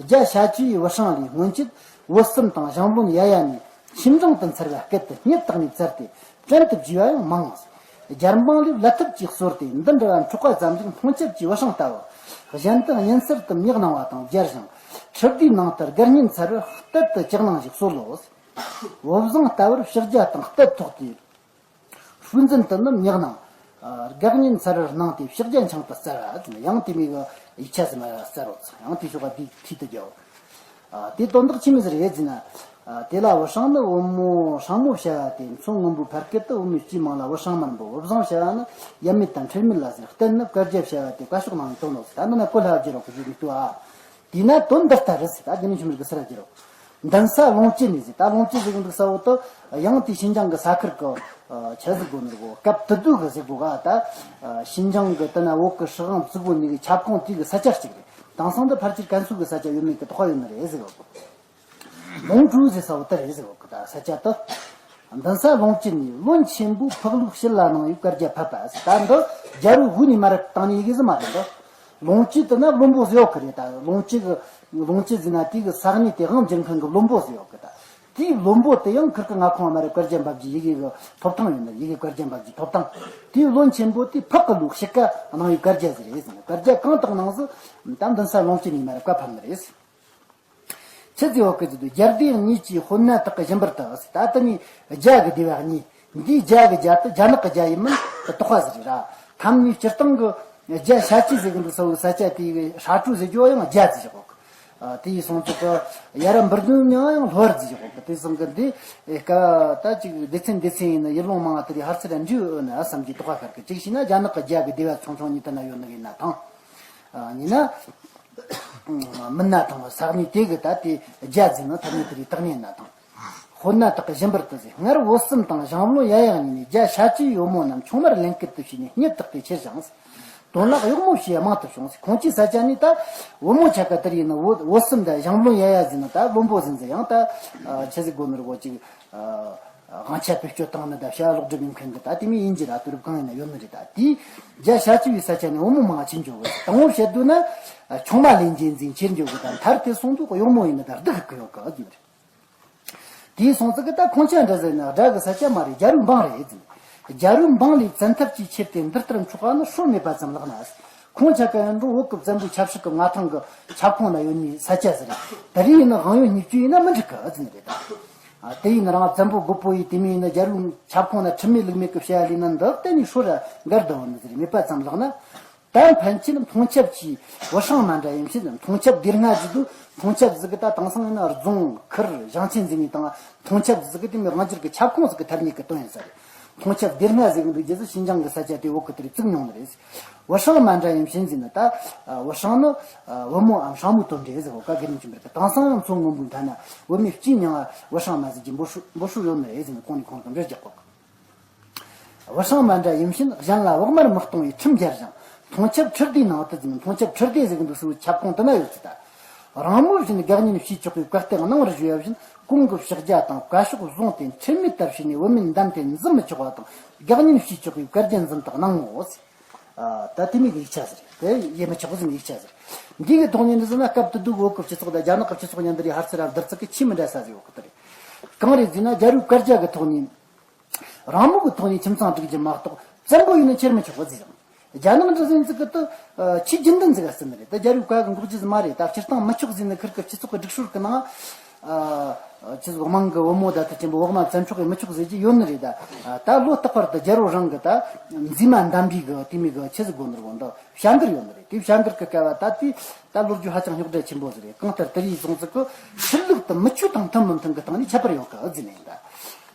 རྒྱ་བྱ་བཅུའི་བུ་སྲང་ལས་སྔོན་ཆད་བོད་གསུམ་དང་ཞང་བློན་ཡ་ཡ་ནས་ཆོས་འབྲང་དུ་འཚར་བ་སྐད་དུ་སྙན་བཏགས་ནས་བཙལ་ཏེ་བྲན་དུ་བརྒྱུས་པ་ཡང་མང་། རྒྱལ་འབངས་ལས་བླ་ཐབས་ཀྱིས་གསོལ་ཏེ་འདི་འདྲ་བ་འཕྲོག་པ་ཙམ་ཞིག་མཐོང་ཆབ་ཀྱི་བུ་སྲང་ལྟ་བུ། གཞན་དུ་གཉན་གསར་དུ་མྱི་གནང་བ་དང་སྦྱར་ཞིང་། ཁྲི་ལྡེའི་ནང་དུ་སྒར་གཉན་ཚར་བར་གཏད་དུ་གཅག་གནང་ཞིག་གསོལ་ལོ། བུ་བཟང་ལྟ་བུར་ཕྱག་རྒྱ་དང་གཏད་ཐོགས་ཏེ། ཧུར་འཛིན་དུ་ནི་མྱི་གནང་། སྒར་གཉན་ཚར་བར་གནང་སྟེ་ཕྱག་རྒྱ་འཆང་དུ་སྩལ་བ། ཡང་དེ་མིན་གྱི་ཡིག་ཆ་ཟིན་པ་སྩལ་རོ། ཡང་དེ་ཤོག་ག་དེའི་མཐིལ་དུ་རྒྱོབ། དེ་དོན་དག་ཆི་མོ་ཟིག་རེད་ཟེར་ན། དེ་ལ་བུ་སྲང་ནི་བུ་མོ་སྲང་མོ་བྱ་བ་སྟེ་མཚོ་སྔོན་པོའི་ཕ་སྐད་དུ་བུ་མོའི་སྤྱིའི་མིང་ལ་བུ་སྲང་མར་འབོད། བུ་བཟང་བྱ་བ་ནི་ཡབ་མེས་དང་ཁྲེལ་མེད་ལ་ཟེར། གཏད་ནི་བཀའ་རྒྱ་བྱ་བ་སྟེ་བཀའ་ཤོག་གནང་བའི་དོན་ནོ་ཟེར། ད་འདི་ན་གོ་སླ་བར་བརྗོད་རོགས་གི་ཞུ་མི་ཐུབ་ཨ། དེས་ན་དོན་འདི་ལྟར་རེད་ཟེར། ད་རྒྱུ་མཚན་ཆི་མོ་རེད་གི་སེ་ར་རྒྱུ་རོགས། མདུན་ས་ལོངས་སྤྱོད་ནས་ཟེར། ད་ལོངས་སྤྱོད་ཟེར་གི་འདུག་ས་འོ་ཏོ། ཡང་དེ་ཞིན་ཅང་གི་ས་ཁུལ་གི་ཆ་ཟིག་གོ་ནི་རེད་གོ། སྐབས་དེ་དུས་གི་ཟེར་གོ་ག་ད། ཞིན་ཅང་གི་དེ་ན་བོད་གི་སྲིད་དབང་བཙུགས་གོ་ནི་གི་ཁྱབ་ཁོངས་དེ་གི་ས་ཆ་གཅིག་རེད། དེང་སང་འདི་ཕལ་ཆེར་ཀན་སུའུ་གི་ས་ཆ་ཡོད་མེད་གི་དོགས་པ་ཡོད་ནི་རེད་ཟེར་གོ། ལོང་ཀྲུའུ་ཟེར་ས་འོ་དེ་རེད་ཟེར་གོ་གི་ད་ས་ཆ་དེ། མདུན་ས་ལོངས་སྤྱོད་ནས་བློན་ཆེན་པོ་ཕག་ལུག་ཕྱིར་ལ་གནང་ཡུལ་བཀའ་རྒྱ་ཕབ་པ་ཟེར། ད་འདི་རྒྱལ་པོའི་དབུ་ནས་མར་བཏང་ནས་ཡི་གེ་ཟིག་མ་རེད་འདི། ལོངས་སྤྱོད་དེ་ན་བློན་པོ་ཟིག་ཡོད་གི་རེད། ད་ལོངས་སྤྱོད་གི་ལོངས་སྤྱོད་ཟེར་ན་དེ་གི་ས་གནས་དེ་དབང་བསྒྱུར་མཁན་གི་བློན་པོ་ཟིག་ཡོད་གི་ད། དེའི་བློན་པོ་དེ་ཡང་ཁིར་གི་མངའ་ཁོངས་མ་རེད། བཀའ་རྒྱ་འབབ་རྒྱུ་ཡི་གེ་གི་ཐོབ་ཐང་ཡོད་ནི། ཡི་གེ་བཀའ་རྒྱ་འབབ་རྒྱུ་ཐོབ་ཐང་། དེའི་བློན་ཆེན་པོ་དེ་ཕག་གི་ལུག་ཕྱི་ཀ་གནང་ཡི་བཀའ་རྒྱ་ཟིག་རེད་ཟེར། བཀའ་རྒྱ་གང་དག་གནང་ཟིག་ད་མདུན་ས་ལོངས་སྤྱོད་ནས་མ་རེད། བཀའ་ཕབ་ནི་རེད། ཆི་ཟིག་ཡོད་གི་ཟེར་དུས་རྒྱལ་སྡེ་གཉིས་ཀྱི་དཔོན་སྣ་དག་གི་བཞིན་པར་དུ་ཟེར། ད་དེ་ནས་རྒྱ་གི་སྡེ་བ་གཉིས། འདིའི་རྒྱ་གི་རྒྱ་དེ་རྒྱ་ནག་གི་རྒྱ་ཡིན་མིན་དེ་དོགས་པ་ཟིག་རེད་ར། ཐམ་ནས་སྤྱིར་བཏང་གི་རྒྱ་བྱ་བཅུ་ཟེར་གི་འདུག་ས་འོ་ས་ཆ་དེའི་ཧྲ་ཀྲུ་ཟེར་རྒྱུ་ཡང་རྒྱ་ཟེར་བཞག་གོ་གི། དེ་ཡིན་སོང་ཙི་གི་ཡ་ར་འབུར་དོན་མྱང་ཡང་ལྷོ་བར་ཟེར་བཞག་གོ་གི། དེ་སོང་གི་འདི་ཀ་ད་ཅིག་སྡེ་ཚན་སྡེ་ཚན་ཡིན་ན་ཡུལ་ལུང་མང་ང་དེ་རིགས་ཧར་ཚེ་ར་འདྲི་འོ་ན་བསམ་གྱི་དོགས་པ་ཤར་གི། ཅིག་བྱས་ན་རྒྱ་ནག་གི་རྒྱ་གི་སྡེ་བ་ཆུང་ཆུང་གཉིས་དེ་ན་ཡོད་ནི་ཡིན་ན་ཐང་། ཡིན་ན། མིན་ན་ཐང་ས་གནས་དེ་གི་ད་དེ་རྒྱ་ཟེར་ན་ཐ་སྙད་དེ་རིགས་དག་ནས་ན་ཐང་། དཔོན་སྣ་དག་གི་བཞིན་པར་དུ་ཟེར། སྔར་བོད་གསུམ་དང་ཞང་བློན་ཡ་ཡ་གཉིས་ནས་རྒྱ་བྱ་བཅུའི་བུ་མོ་རྣམས་ཆུང་མར་ལེན་སྐུལ་དུ་བྱས་ནས་སྙད་བཏགས་ཏེ་ཁྱེར་ཞིང་། དོན་ལ་གཡོག་མོ་བྱས་མང་དུ་བྱུང་ཟེར། ཁོང་ཚོའི་ས་ཆ་ནས་ད་བུ་མོ་ཆ་ག་དེར་ཡིན་ན་བོད་བོད་གསུམ་དང་ཞང་བློན་ཡ་ཡ་ཟེར་ན་ད་བློན་པོ་ཟིན་ཟེར། ཡང་ད་ཆི་ཟིག་དགོས་ནི་རེད་གོ་ཅིག་དབང་ཆ་བེད་སྤྱོད་བཏང་ནི་ད་བྱ་ལོག་སྒྲུབ་ཡིན་མཁན་གི་ད་དེ་མོ་ཡིན་གྱི་ར། དུས་རབས་གང་ཡིན་ན་ཡོད་ནི་རེད། ད་དེའི་རྒྱ་བྱ་བཅུ་བའི་ས་ཆ་ནས་བུ་མོ་མང་ཆེན་འཇོག་གི། དང་པོ་བཤད་དུས་ན་ཆུང་མ་ལེན་རྒྱུ་འཛིན་ཁྱེར་འཇོག་གི། ད་མཐར་དེ་སོང་དུས་གཡོག་མོ་ཡིན་ནི་ད་སྡུག་གི་ཡོད་གི་ཟེར་ནི་རེད། དེའི་སོང་ཙི་གི་ད་ཁོང་ཆ་འདྲ་ཟེར་ན་དགྲ་གི་ས་ཆ་མ་རེད། རྒྱལ་པོའི་འབངས་རེད་ཟེར་ནི། རྒྱལ་པོའི་འབངས་ལས་བཙན་ཐབས་ཀྱིས་ཁྱེར་ཏེ་འདི་ལྟར་འཕྲོག་པ་ནི་སྲོལ་མེད་པ་ཙམ་ལགས་ན། ཁོང་ཆ་ག་ཡང་འགྲོ་བོད་ཀྱི་བཙན་པོའི་ཆབ་སྲིད་ཀྱི་མངའ་ཐང་གི་ཁྱབ་ཁོངས་ན་ཡོད་ནི་ས་ཆ་ཟིག་རེད། དེ་རིང་ཡིན་ན་དབང་ཡོད་སྙིགས་བཅུད་ཡིན་ན་མི་འགྲིག་གི་ཟེར་ནི་རེད་ད། ཨ། དེ་ཡིན་རང་བཙན་པོ་རྒོད་པོ་ཡིས་དེ་མིན་ཡིན་ན་རྒྱལ་པོའི་ཁྱབ་ཁོངས་ན་ཁྲིམས་མེད་ལུགས་མེད་ཀྱི་བྱ་ཡ་ལས་ན་འདི་གཏན་ནས་སྲོལ་ར་འགལ་དུ་འོང་ནི་ཟིག་རེད། མེད་པ་ཙམ་ལགས་ན། ད་ཕན་ཆད་མཐོང་ཆབ་ཀྱི་བུ་སྲང་མ་འདྲ་ཡིན་ཕྱིན། མཐོང་ཆབ་སྡེ་ལྔ་ཟེར་དུས་མཐོང་ཆབ་ཟིག་གི་ད་དེང་སང་ཡིན་ན་རྫོང་ཁུལ་ཞིང་ཆེན་ཟེར་ནི་དང་མཐོང་ཆབ་ཟིག་གི་དེ་མིན་དབང་སྒྱུར་གྱི་ཁྱབ་ཁོངས་ཟིག་གི་ཐ་སྙད་ཀྱི་དོན་ཡིན་ས་རེད། མཐོང་ཆབ་སྡེ་ལྔ་ཟེར་གི་འདུག་རྗེས་སུ་ཞིན་ཅང་གི་ས་ཆ་དེ་བོད་གི་དེ་རིགས་བཙུགས་མྱོང་ནི་རེད། བུ་སྲང་མ་འདྲ་ཡིན་ཕྱིན་ཟེར་ན་ད་བུ་སྲང་ནི་བུ་མོའམ་སྲང་མོའི་དོན་རེད་ཟེར་བོད་ཀ་དགེ་རྒན་ཆུན་པར་གི། དེང་སང་ཡང་མཚོ་སྔོན་པོའི་མཐའ་ན་བུད་མེད་སྤྱིའི་མྱིང་ང་བུ་སྲང་མ་ཟེར་གྱི་འབོད་སྲོལ་འབོད་སྲོལ་ཡོད་ནི་རེད་ཟེར་ནས་གོང་ནས་གོང་དུ་འགྲེལ་རྒྱག་གོ། བུ་སྲང་མ་འདྲ་ཡིན་ཕྱིན་གཞན་ལ་བག་མར་མི་གཏོང་བའི་ཁྲིམས་སྦྱར་ཞིང་མཐོང་ཆབ་ཁྲི་སྡེའི་ནང་དུ་འཛིན། མཐོང་ཆབ་ཁྲི་སྡེ་ཟེར་གི་འདུག་ཟེར་བའི་ཁྱབ་ཁོངས་དུ་ན་ཡོད་ཚུལ་ད། རང་མོས་བཞིན་དགག་གཉེན་བྱས་ཆོག་པའི་བཀའ་གཏེར་གནང་བར་ཞུ་ཡ་བཞིན་གོང་གི་ཕྱག་རྒྱ་དང་བཀའ་ཤོག་བཟུང་སྟེ་ཁྲེལ་མེད་ལྟར་བྱས་ནས་བུད་མེད་འདམ་དེ་འཛིན་མི་ཆོག་པ་དང་དགག་གཉེན་བྱས་ཆོག་པའི་བཀའ་རྒྱ་འཛིན་སྟེགས་གནང་ངོ་། ད་དེ་མིན་གི་ཡིག་ཆ་ཟེར་དེ་ཡེ་མི་ཆོག་ཟིན་ཡིག་ཆ་ཟེར། འདི་གི་ཐོག་ནས་འདི་ཟེར་ན་སྐབས་དེ་དུས་བོད་ཀྱི་སྤྱི་ཚོགས་དང་རྒྱ་ནག་གི་སྤྱི་ཚོགས་མཉམ་དུ་རེ་ཧར་ཚུར་ར་བསྡུར་ཚུལ་གི་ཆེས་མི་འདྲ་ས་ཟིག་ཡོད་གི་དེ་རེད། གང་རེད་ཟེར་ན་རྒྱལ་པོའི་བཀའ་རྒྱ་གི་ཐོག་ནས། རང་མོས་ཀྱི་ཐོག་ནས་ཁྱིམ་ཚང་སྒྲིག་རྒྱུ་མ་གཏོགས་བཙན་པོ་ཡིན་ན་ཁྱེར་མི་ཆོག་གི་ཟེར་ཡང་། རྒྱ་ནག་འདྲ་ཟིན་ཙི་གི་དུ། ཆེས་རྒྱུན་ལྡན་ཟིག་ག་ཟིན་ནི་རེད། ད་རྒྱལ་པོའི་བཀའ་གི་འགོག་རྒྱུ་ཟིག་མ་རེད། ད་སྤྱིར་བཏང་མི་ཆོག་ཟིན་ནི་ཁིར་གི་སྤྱི་ཚོགས་ཀྱི་སྒྲིག་སྲོལ་གི་ནང་། ཨ། ཆི་ཟིག་དམངས་ཀྱི་བུ་མོ་ད་ད་ཆེན་པོ་བག་མ་བཙན་འཕྲོག་གི་མི་ཆོག་ཟེར་གྱི་ཡོད་ནི་རེད་ད། ད་ལོ་རྟག་པར་དུ་རྒྱལ་པོ་རང་གི་ད་མཛེས་མ་འདམ་པའི་གི་དེ་མོ་གི་ཆི་ཟིག་དགོས་ནི་རེད་གོ། འདི་བྱ་འགུལ་ཡོད་ནི་རེད། དེ་བྱ་འགུལ་གི་སྐབས་ད་དེ་ད་ལོ་རྒྱུས་ཧ་ཅང་རྙོག་དྲ་ཆེན་པོ་ཟིག་རེད། གང་ལྟར་དེ་རིགས་སོང་ཙི་གི་ཕྱི་ལུགས་དུ་མི་ཆོས་དང་མཐུན་མི་མཐུན་གི་སྟེང་ནས་ཁྱད་པར་ཡོད་གི་ཟེར་ནས་ད།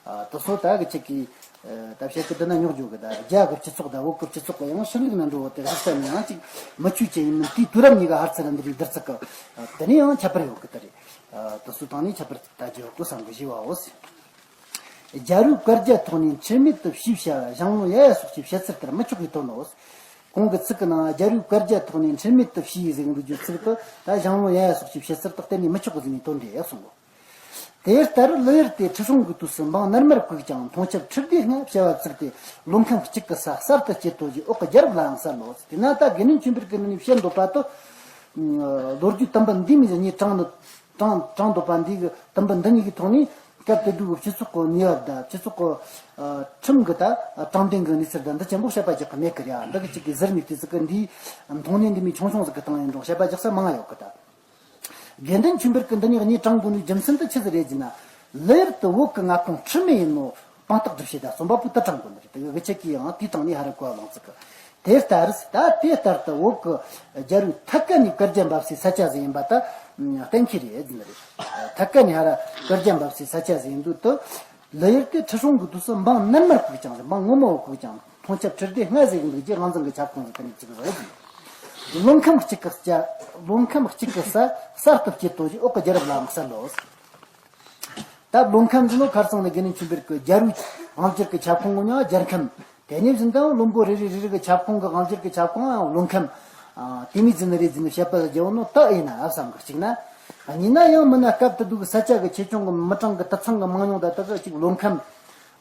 ཨ། དེ་སོ་ད་གི་ཅིག་གི། ཨ། ད་བཤད་གི་འདི་ན་རྙོག་འཇོག་གི་ད་རྒྱ་གི་སྤྱི་ཚོགས་དང་བོད་གི་སྤྱི་ཚོགས་གི་ཡང་ཕྱི་ལུགས་ན་འགྲོ་བ་དེ་གཟིགས་ས་ནས་ཡང་ཅིག་མི་ཆོས་ཅན་ཡིན་མིན་དེའི་དུས་རབས་གཉིས་ཀ་ཧར་ཚུར་འདི་རིགས་བསྡུར་ཚུལ་གི། ཨ། དེ་ནས་ཡང་ཁྱད་པར་ཡོད་གི་དེ་རེད། ཨ། དེ་སོ་སྟེང་ནས་ཁྱད་པར་ད་རྒྱུ་ཡོད་གི་བསམ་གི་ཞེས་པའོ། རྒྱལ་པོའི་བཀའ་རྒྱ་ཐོག་ནས་ཁྲེལ་མེད་དུ་བྱས་བྱ་བ་ཞང་བློན་ཡ་ཡ་སོགས་ཀྱིས་བྱེད་ཚུལ་ལྟར་མི་ཆོག་པའི་དོན་ནོ། གོང་གི་ཚིག་གི་ནང་རྒྱལ་པོའི་བཀའ་རྒྱ་ཐོག་ནས་ཁྲེལ་མེད་དུ་བྱས་ཟེར་གི་འདུག་རྒྱུ་ཚིག་ཏུ་ད་ཞང་བློན་ཡ་ཡ་སོགས་ཀྱིས་བྱེད་ཚུལ་དག་གཏན་ནས་མི་ཆོག་གི་ཟེར་ནས་དོན་འགྲེལ་གསུངས་གོ། དེ་ལྟར་ལི་ཡུལ་དེ་ཁྲི་སྲོང་གི་དུས་སུ་འབངས་ནར་མར་བཀུག་ཀྱང་མཐོང་ཆབ་ཁྲི་ལྡེ་ལྔ་བྱ་བ་བཙུགས་ཏེ། ལོ་ཁམས་གཅིག་གི་ས་གསར་དུ་སྐྱེ་དོ་ཞེས་འོག་གི་རྒྱལ་རབས་ལའང་གསལ་ལོ། དེས་ན་ད་དགེ་འདུན་ཆོས་འཕེལ་གྱི་ནང་ནས་བཤད་འདོད་པ་དེ། ལོ་རྒྱུས་དུམ་བུ་འདི་མིན་གཉིས་དྲངས་ནི་དྲངས་དྲངས་འདོད་པ་འདི་གི་དུམ་བུ་འདི་གཉིས་ཀྱི་ཐོག་ནས། སྐབས་དེ་དུས་ཀྱི་སྤྱི་ཚོགས་ཀྱི་གནས་བབ་དང་སྤྱི་ཚོགས་ཀྱི་ཁྲིམས་ཀྱི་ད་དྲང་བདེན་གྱི་གནས་ཚུལ་དང་འདི་ཆེན་པོ་བཤད་པ་རྒྱག་གི་མེད་ཀི་རེད། འདི་གི་གཅིག་གི་ཟུར་ནས་དུས་ཚོད་ཀྱི་འདིའི་མཐོང་སྣེ་འདི་མོ་ཆུང་ཆུང་ཟིག་གི་སྟེང་ཡིན་རུང་བཤད་པ་རྒྱག་ས་མང་ཡོད་ཀི་ད། དགེ་འདུན་ཆོས་འཕེལ་གྱིས་འདི་གཉིས་གཉིས་དྲངས་དགོས་ནི་རྒྱུ་མཚན་དེ་ཆི་ཟིག་རེད་ཟེར་ན། ལི་ཡུལ་དུ་བོད་ཀྱི་མངའ་ཁོངས་ཁྲི་མེད་ཡིན་ནོ་དཔང་རྟགས་སྒྲུབ་བྱེད་དང་རྩོམ་པ་པོས་དེ་དྲངས་དགོས་ནི་རེད། དེ་གི་ཆེད་ཀྱི་ཡང་དེའི་སྟེང་ནས་ཧ་ར་གོ་བ་ལོང་ཚིག་གི། དེ་ལྟར་ད་དེ་ལྟར་དུ་བོད་ཀྱི་རྒྱལ་པོའི་ཐད་ཀ་ནས་བཀའ་རྒྱ་འབབ་སའི་ས་ཆ་ཟིག་ཡིན་པ་ད་གཏན་འཁེལ་རེད་ཟེར་ནི་རེད། ཐད་ཀ་ནས་ཧ་ར་བཀའ་རྒྱ་འབབ་སའི་ས་ཆ་ཟིག་ཡིན་དུས་དུ། ལི་ཡུལ་དེ་ཁྲི་སྲོང་གི་དུས་སུ་འབངས་ནར་མར་བཀུག་ཀྱང་འབངས་ངོ་མ་བོ་བཀུག་ཀྱང་མཐོང་ཆབ་ཁྲི་ལྡེ་ལྔ་ཟིག་འདུག་རྒྱུ་ང་ཚང་གི་ཁྱབ་ཁོངས་ཟིག་གི་ནས་བཙུགས་རེད། ལོ་ཁམས་གཅིག་གི་སྐྱ། ལོ་ཁམས་གཅིག་གི་ས་གསར་དུ་སྐྱེ་དོ་ཞེས་འོག་གི་རྒྱལ་རབས་ལའང་གསལ་ལོ། ད་ལོ་ཁམས་ཟེར་ནོ་ཁར་སང་ནས་དགེ་འདུན་ཆོས་འཕེལ་གྱི་རྒྱལ་པོའི་དབང་སྒྱུར་གྱི་ཁྱབ་ཁོངས་ངོ་མ་རྒྱལ་ཁམས། དེ་ནས་བཟུང་སྟེ་བློན་པོ་རེ་རེ་རེ་རེ་གི་ཁྱབ་ཁོངས་ཀྱི་དབང་སྒྱུར་གྱི་ཁྱབ་ཁོངས་ཡང་ལོ་ཁམས། ཨ། དེ་མོ་ཟིག་ནི་རེད་ཟེར་ནས་བཤད་པ་ཟིག་བརྒྱབ་ནོ་ད་ཡིན་ན་བསམ་གི། གཅིག་ན། གཉིས་ན་ཡང་མིན་ན་སྐབས་དེ་དུས་ཀྱི་ས་ཆ་གི་ཆེ་ཆུང་གི་མི་གྲངས་ཀྱི་དུད་ཚང་གི་མང་ཉུང་ད་ད་གི་གཅིག་ལོ་ཁམས།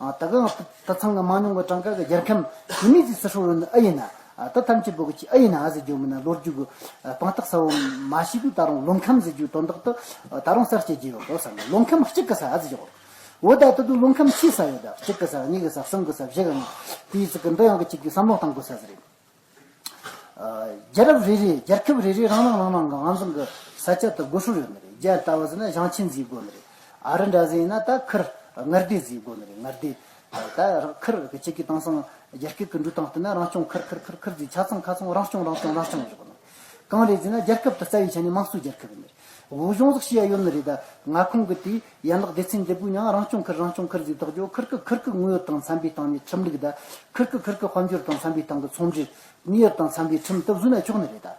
ཨ། ད་གི་དུད་ཚང་གི་མང་ཉུང་གི་གྲངས་ཀ་གི་རྒྱལ་ཁམས་དེ་མོ་ཟིག་སུ་ཧྲོ་ཡོད་ནི་ཨེ་ཡིན་ན། ཨ། ད་ཐམས་ཅད་པོ་གི་ཅི་ཨེ་ཡིན་ན་ཨ་ཟེར་རྒྱུ་མིན་ན་ལོ་རྒྱུས་གི་དཔང་རྟགས་གསལ་བོ་མ་ཤེས་དུས་ད་རུང་ལོ་ཁམས་ཟེར་རྒྱུ་དོན་དག་དེ་ད་རུང་གསར་སྐྱེ་རྒྱུ་ཡོད་དོ་བསམ་གི། ལོ་ཁམས་གཅིག་གི་ས་ཨ་ཟེར་རྒྱུ། འོ་ད་ད་དུང་ལོ་ཁམས་ཆེ་ས་ཡོད་ད། གཅིག་གི་ས་གཉིས་ཀྱི་ས་གསུམ་གྱི་ས་བཞི་གི་ནང་དེའི་ཚིག་གི་འདི་ཡང་གི་གཅིག་གི་བསམ་བློ་གཏང་དགོས་ས་ཟིག་རེད། ཨ། རྒྱལ་རབས་རེ་རེ་རྒྱལ་ཁབ་རེ་རེ་རང་རང་རང་རང་གི་ང་ཚང་གི་ས་ཆ་དུ་དགོས་སྲོལ་ཡོད་ནི་རེད། རྒྱ་ལྟ་བུ་ཟེར་ན་ཞིང་ཆེན་ཟེར་དགོས་ནི་རེད། ཨ་རི་འདྲ་ཟེར་ན་ད་ཁུར་མངའ་སྡེ་ཟེར་དགོས་ནི་རེད། མངའ་སྡེ། ད་ཁུར་གི་གཅིག་གི་དེང་སང་རྒྱ་སྐད་ཀྱི་འགྲོ་སྟངས་བལྟས་ན་རང་སྐྱོང་ཁུར་ཁུར་ཁུར་ཁུར་ཟེར། ཆ་ཚང་ཁ་ཚང་རང་སྐྱོང་རང་སྐྱོང་རང་སྐྱོང་ཟེར་གོ་ནི། གང་རེད་ཟེར་ན་རྒྱལ་ཁབ་དེ་རྩ་བའི་ཆ་ནས་དམངས་གཙོའི་རྒྱལ་ཁབ་ཡིན་ནི་རེད། བོད་གཞུང་ཟིག་ཞེས་ཡ་ཡོད་ནི་རེད། ད་མངའ་ཁོངས་ཀྱི་དེའི་ཡན་ལག་སྡེ་ཚན་འདི་དག་ཀྱང་རང་སྐྱོང་ཁུལ་རང་སྐྱོང་ཁུལ་ཟེར་བཏགས་རྒྱུ། ཁུལ་གྱི་ཁུལ་གྱི་དངོས་ཡོད་དང་འཚམ་པའི་སྟེང་ནས་ཁྲིམས་ལུགས་དང་། ཁུལ་གྱི་ཁུལ་གྱི་དཔལ་འབྱོར་དང་འཚམ་པའི་སྟེང་གི་ཚོང་འབྲེལ། གནས་ཡུལ་དང་འཚམ་པའི་ཁྲིམས་དེ་བཟོས་ན་ཆོག་ནི་རེད་ད།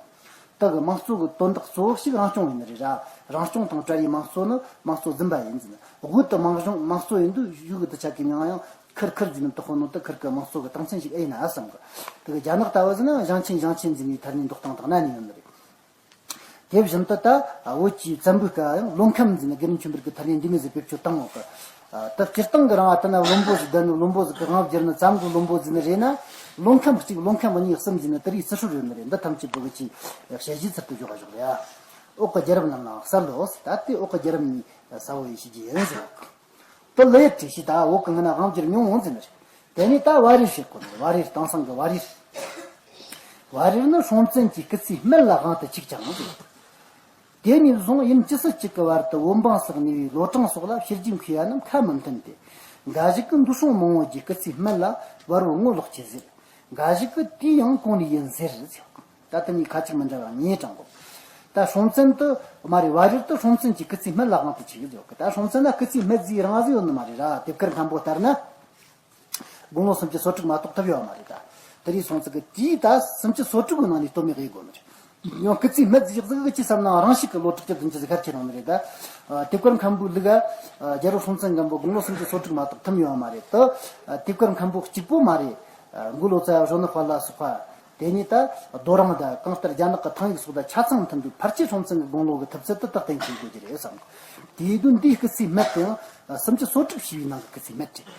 དེ་གི་དམངས་གཙོ་གི་དོན་དག་གཙོ་བོ་ཞིག་རང་སྐྱོང་ཡིན་ནི་རེད་ར། རང་སྐྱོང་དང་བྲལ་བའི་དམངས་གཙོ་ནི་དམངས་གཙོ་རྫུན་པ་ཡིན་ཟེར། དབུས་དུ་དམངས་གཞུང་དམངས་གཙོ་ཡིན་དུས་གཞུག་གི་དུ་ཆ་གི་མྱིང་ཡང་ཁུལ་ཁུལ་ཟེར་ནི་དེ་ཁོ་ནོ་དེ་ཁུལ་གྱི་དམངས་གཙོ་གི་སྟངས་ཚན་ཞིག་ཨེ་ཡིན་ན་བསམ་གི། དེ་གི་རྒྱ་ནག་ལྟ་བུ་ཟེར་ན་ཞིང་ཆེན་ཞིང་ཆེན་ཟེར་ནས་ཐ་སྙད་འདོགས་སྟངས་དང་གནའ་ནས་ཡོད་ནི་རེད། དེ་བཞིན་དུ་ད་བོད་ཀྱི་བཙན་པོའི་སྐབས་ཡང་ལོ་ཁམས་ཟེར་ནས་དགེ་འདུན་ཆོས་འཕེལ་གྱི་ཐ་སྙད་འདི་མོ་ཟིག་བེད་སྤྱོད་བཏང་ཡོད་གི། ད་སྤྱིར་བཏང་གི་རང་ཨ་ད་ན་བློན་པོ་ཟིག་བསྡད་ནི་བློན་པོ་ཟིག་གི་དབང་བསྒྱུར་ནི་བཙན་པོའི་བློན་པོ་ཟིག་ནི་རེད་ན། ལོ་ཁམས་གཅིག་ལོ་ཁམས་གཉིས་གསུམ་ཟེར་ནི་དེ་རིགས་སྲིད་སྲོལ་ཡོད་ནི་རེད། འདི་ཐམས་ཅད་བོད་ཀྱི་ཞལ་བཞེས་ཚུལ་དུ་འཇོག་ག་ཞོག་རེད་ཨ། འོག་གི་རྒྱལ་རབས་རྣམས་ལའང་གསལ་ལོ། ད་དེ་འོག་གི་རྒྱལ་རབས་གཉིས་གསལ་བོ་ཡིན་ཤེས་ཀྱི་ཡིན་ཟེར་བ། དེ་ལས་དྲིས་ཤིག། ད་བོད་ཀྱི་སྔ་ན་དབང་བསྒྱུར་མྱོང་འོང་ཟེར་ནི་རེད། དེ་ནས་ད་བ་རེར་བཤད་གོ་ནི། བ་རེར་དེང་སང་གི་བ་རེར། བ་རེར་ནི་སྲོང་བཙན་གྱི་སྐུ་ཚེའི་སྨད་ལ་དབང་དུ་བཅུག་ཀྱང་ཟེར། དེ་ནས་བཟུང་ཡུམ་ཇི་སྲིད་ཅིག་གི་བར་དུ་བོད་འབངས་སུ་གནས་པའི་ལོ་གྲངས་སོགས་ལ་ཕྱི་རྒྱལ་མཁས་པ་རྣམས་ཁ་མི་འཐེན་ཏེ། འགའ་ཞིག་གིས་འདུ་སྲོང་མང་བོ་རྒྱས། སྐུ་ཚེའི་སྨད་ལ་བར་བོ་ངོ་ལོག་ཅེས་ཟེར། འགའ་ཞིག་གིས་དུས་ཡང་གོང་ནས་ཡིན་ཟེར་ཟེར། ད་དེ་གཉིས་ཁ་ཅིག་མི་འདྲ་བ་གཉིས་དྲངས་གོ། ད་སྲོང་བཙན་དུ་མ་རེད། བ་རེར་དུ་སྲོང་བཙན་གྱི་སྐུ་ཚེའི་སྨད་ལ་དབང་དུ་བཅུག་ཡོད་གི། ད་སྲོང་བཙན་ན་སྐུ་ཚེའི་སྨད་ཟེར་རང་ཟེར་ཡོད་ནི་མ་རེད་ར། དེབ་དཀར་མཁན་པོ་ལྟར་ན། དགུང་ལོ་སུམ་ཅུ་སོ་དྲུག་མ་གཏོགས་ཐུབ་ཡོད་མ་རེད་ད། དེ་རིང་སོང་ཙི་གི་དེའི་ད་སུམ་ཅུ་སོ་དྲུག་གི་ནང་ནས་སྟོད་སྨད་དབྱེ་དགོས་ནི་རེད། ཡང་སྐུ་ཚེའི་སྨད་ཟེར་ཟིག་གི་ཅི་བསམ་ན་རང་ཤུགས་ཀྱི་ལོ་དྲུག་ཅུ་བདུན་ཅུ་ཟིག་ཁར་ཁྱེར་ཡོང་ནི་རེད་ད། དེབ་དཀར་མཁན་པོའི་ལུགས་ཨ། རྒྱལ་པོ་སྲོང་བཙན་སྒམ་པོ་དགུང་ལོ་སུམ་ཅུ་སོ་དྲུག་མ་གཏོགས་ཐུབ་ཡོད་མ་རེད་དོ། དེབ་དཀར་མཁན་པོ་གཅིག་པོ་མ་རེད། མགོ་ལོ་ཙཱ་བ་གཞོན་ནུ་དཔལ་ལ་སོགས་པ། དེ་ནས་ད་རྡོ་རིང་དང་གང་ལྟར་རྒྱ་ནག་གི་ཐང་ཡིག་སོགས་དང་ཆ་ཚང་མཐུན་པའི་ཕལ་ཆེར་སྲོང་བཙན་གྱི་དགུང་ལོ་གི་ཐུབ་ཚད་དེ་དག་གཏན་འཁེལ་དགོས་ཀྱི་རེད་བསམ། དེའི་དོན་འདིའི་སྐུ་ཚེའི་སྨད་དེའང་སུམ་ཅུ་སོ་དྲུག་བྱས་པའི་ནང་གི་སྐུ་ཚེའི་སྨད་རེད།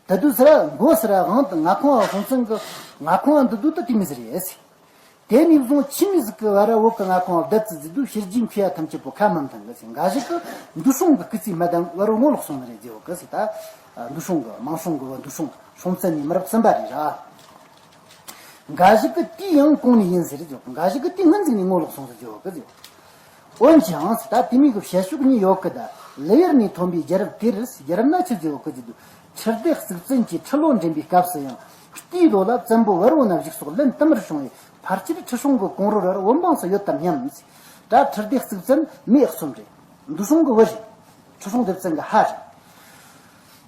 ད་དུས་སུ་ར་མགོ་སུ་ར་དབང་དུ་མངའ་ཁོངས་སྲོང་བཙན་གྱི་མངའ་ཁོངས་འདི་དུས་ད་དེ་མི་ཟེར་རེད། དེ་ནས་བཟུང་ཆི་མི་ཟིག་གི་བར་བོད་ཀྱི་མངའ་ཁོངས་བསྡད་ཙི་ཟིག་དུས་ཕྱི་རྒྱལ་མཁས་པ་ཐམས་ཅད་པོ་ཁ་མི་འཐེན་གི་ཟེར། འགའ་ཞིག་གིས་འདུ་སྲོང་གི་སྐུ་ཚེའི་སྨད་དང་བར་བོ་ངོ་ལོག་སོང་ནི་རེད་ཟེར་བ་གི་ཟེར། ད་འདུ་སྲོང་གི་མང་སྲོང་གི་བར་འདུ་སྲོང་སྲོང་བཙན་ནས་མི་རབས་གསུམ་པ་རེད་ར། འགའ་ཞིག་གིས་དུས་ཡང་གོང་ནས་ཡིན་ཟེར་ཟེར། འགའ་ཞིག་གིས་དུས་སྔོན་ཟིག་ནས་ངོ་ལོག་སོང་ཟེར་ཟེར་བ་གི་ཟེར། འོན་ཀྱང་ད་དེ་མིན་གྱི་བཤད་ཕྱོགས་གཉིས་ཡོད་གི། ད་ལི་ཡུལ་ནས་ཐོན་པའི་རྒྱལ་རབས་དེར། རྒྱལ་རབས་ན་ཆི་ཟེར་བ་གི་ཟེར་དུས། ཁྲི་ལྡེ་གཙུག་བཙན་གྱིས་ཁྲི་ལོ་འདྲེན་པའི་སྐབས་སུ་ཡང་། སྟེའི་ལོ་ལ་བཙན་པོ་བལ་བོ་ན་བཞུགས་སོགས་ལན་དུ་མར་བྱུང་བས། ཕལ་ཆེར་ཁྲི་སྲོང་གི་གོང་རོལ་བར་བོད་འབངས་སུ་ཡོད་དམ་སྙམ། ད་ཁྲི་ལྡེ་གཙུག་བཙན་མི་ཨག་ཚོམ་རེད། འདུ་སྲོང་གི་བུ་རེད། ཁྲི་སྲོང་ལྡེ་བཙན་གི་ཕ་རེད།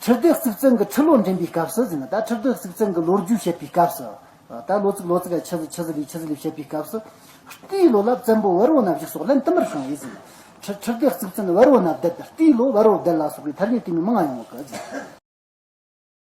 ཁྲི་ལྡེ་གཙུག་བཙན་གྱི་ཁྲི་ལོ་འདྲེན་པའི་སྐབས་སུ་ཟེར་ན། ད་ཁྲི་ལྡེ་གཙུག་བཙན་གྱི་ལོ་རྒྱུས་བཤད་པའི་སྐབས་སུ། ད་ལོ་ཙིག་ལོ་ཙིག་ག་ཆི་ཟིག་ཆི་ཟིག་ལས་ཆི་ཟིག་ལས་བཤད་པའི་སྐབས་སུ། སྟེའི་ལོ་ལ་བཙན་པོ་བལ་བོ་ན་བཞུགས་སོགས་ལན་དུ་མར་བྱུང་བས་ཟེར། ཁྲི་ཁྲི་ལྡེ་གཙུག་བཙན་བལ་བོ་ན་བསྡད། སྟེའི་ལོ་བལ་བོ་བསྡད་ལ་སོགས་པའི་ཐ་སྙད་དེ་མོ་མང་ང་ཡོང་བ་གི་ཟེར།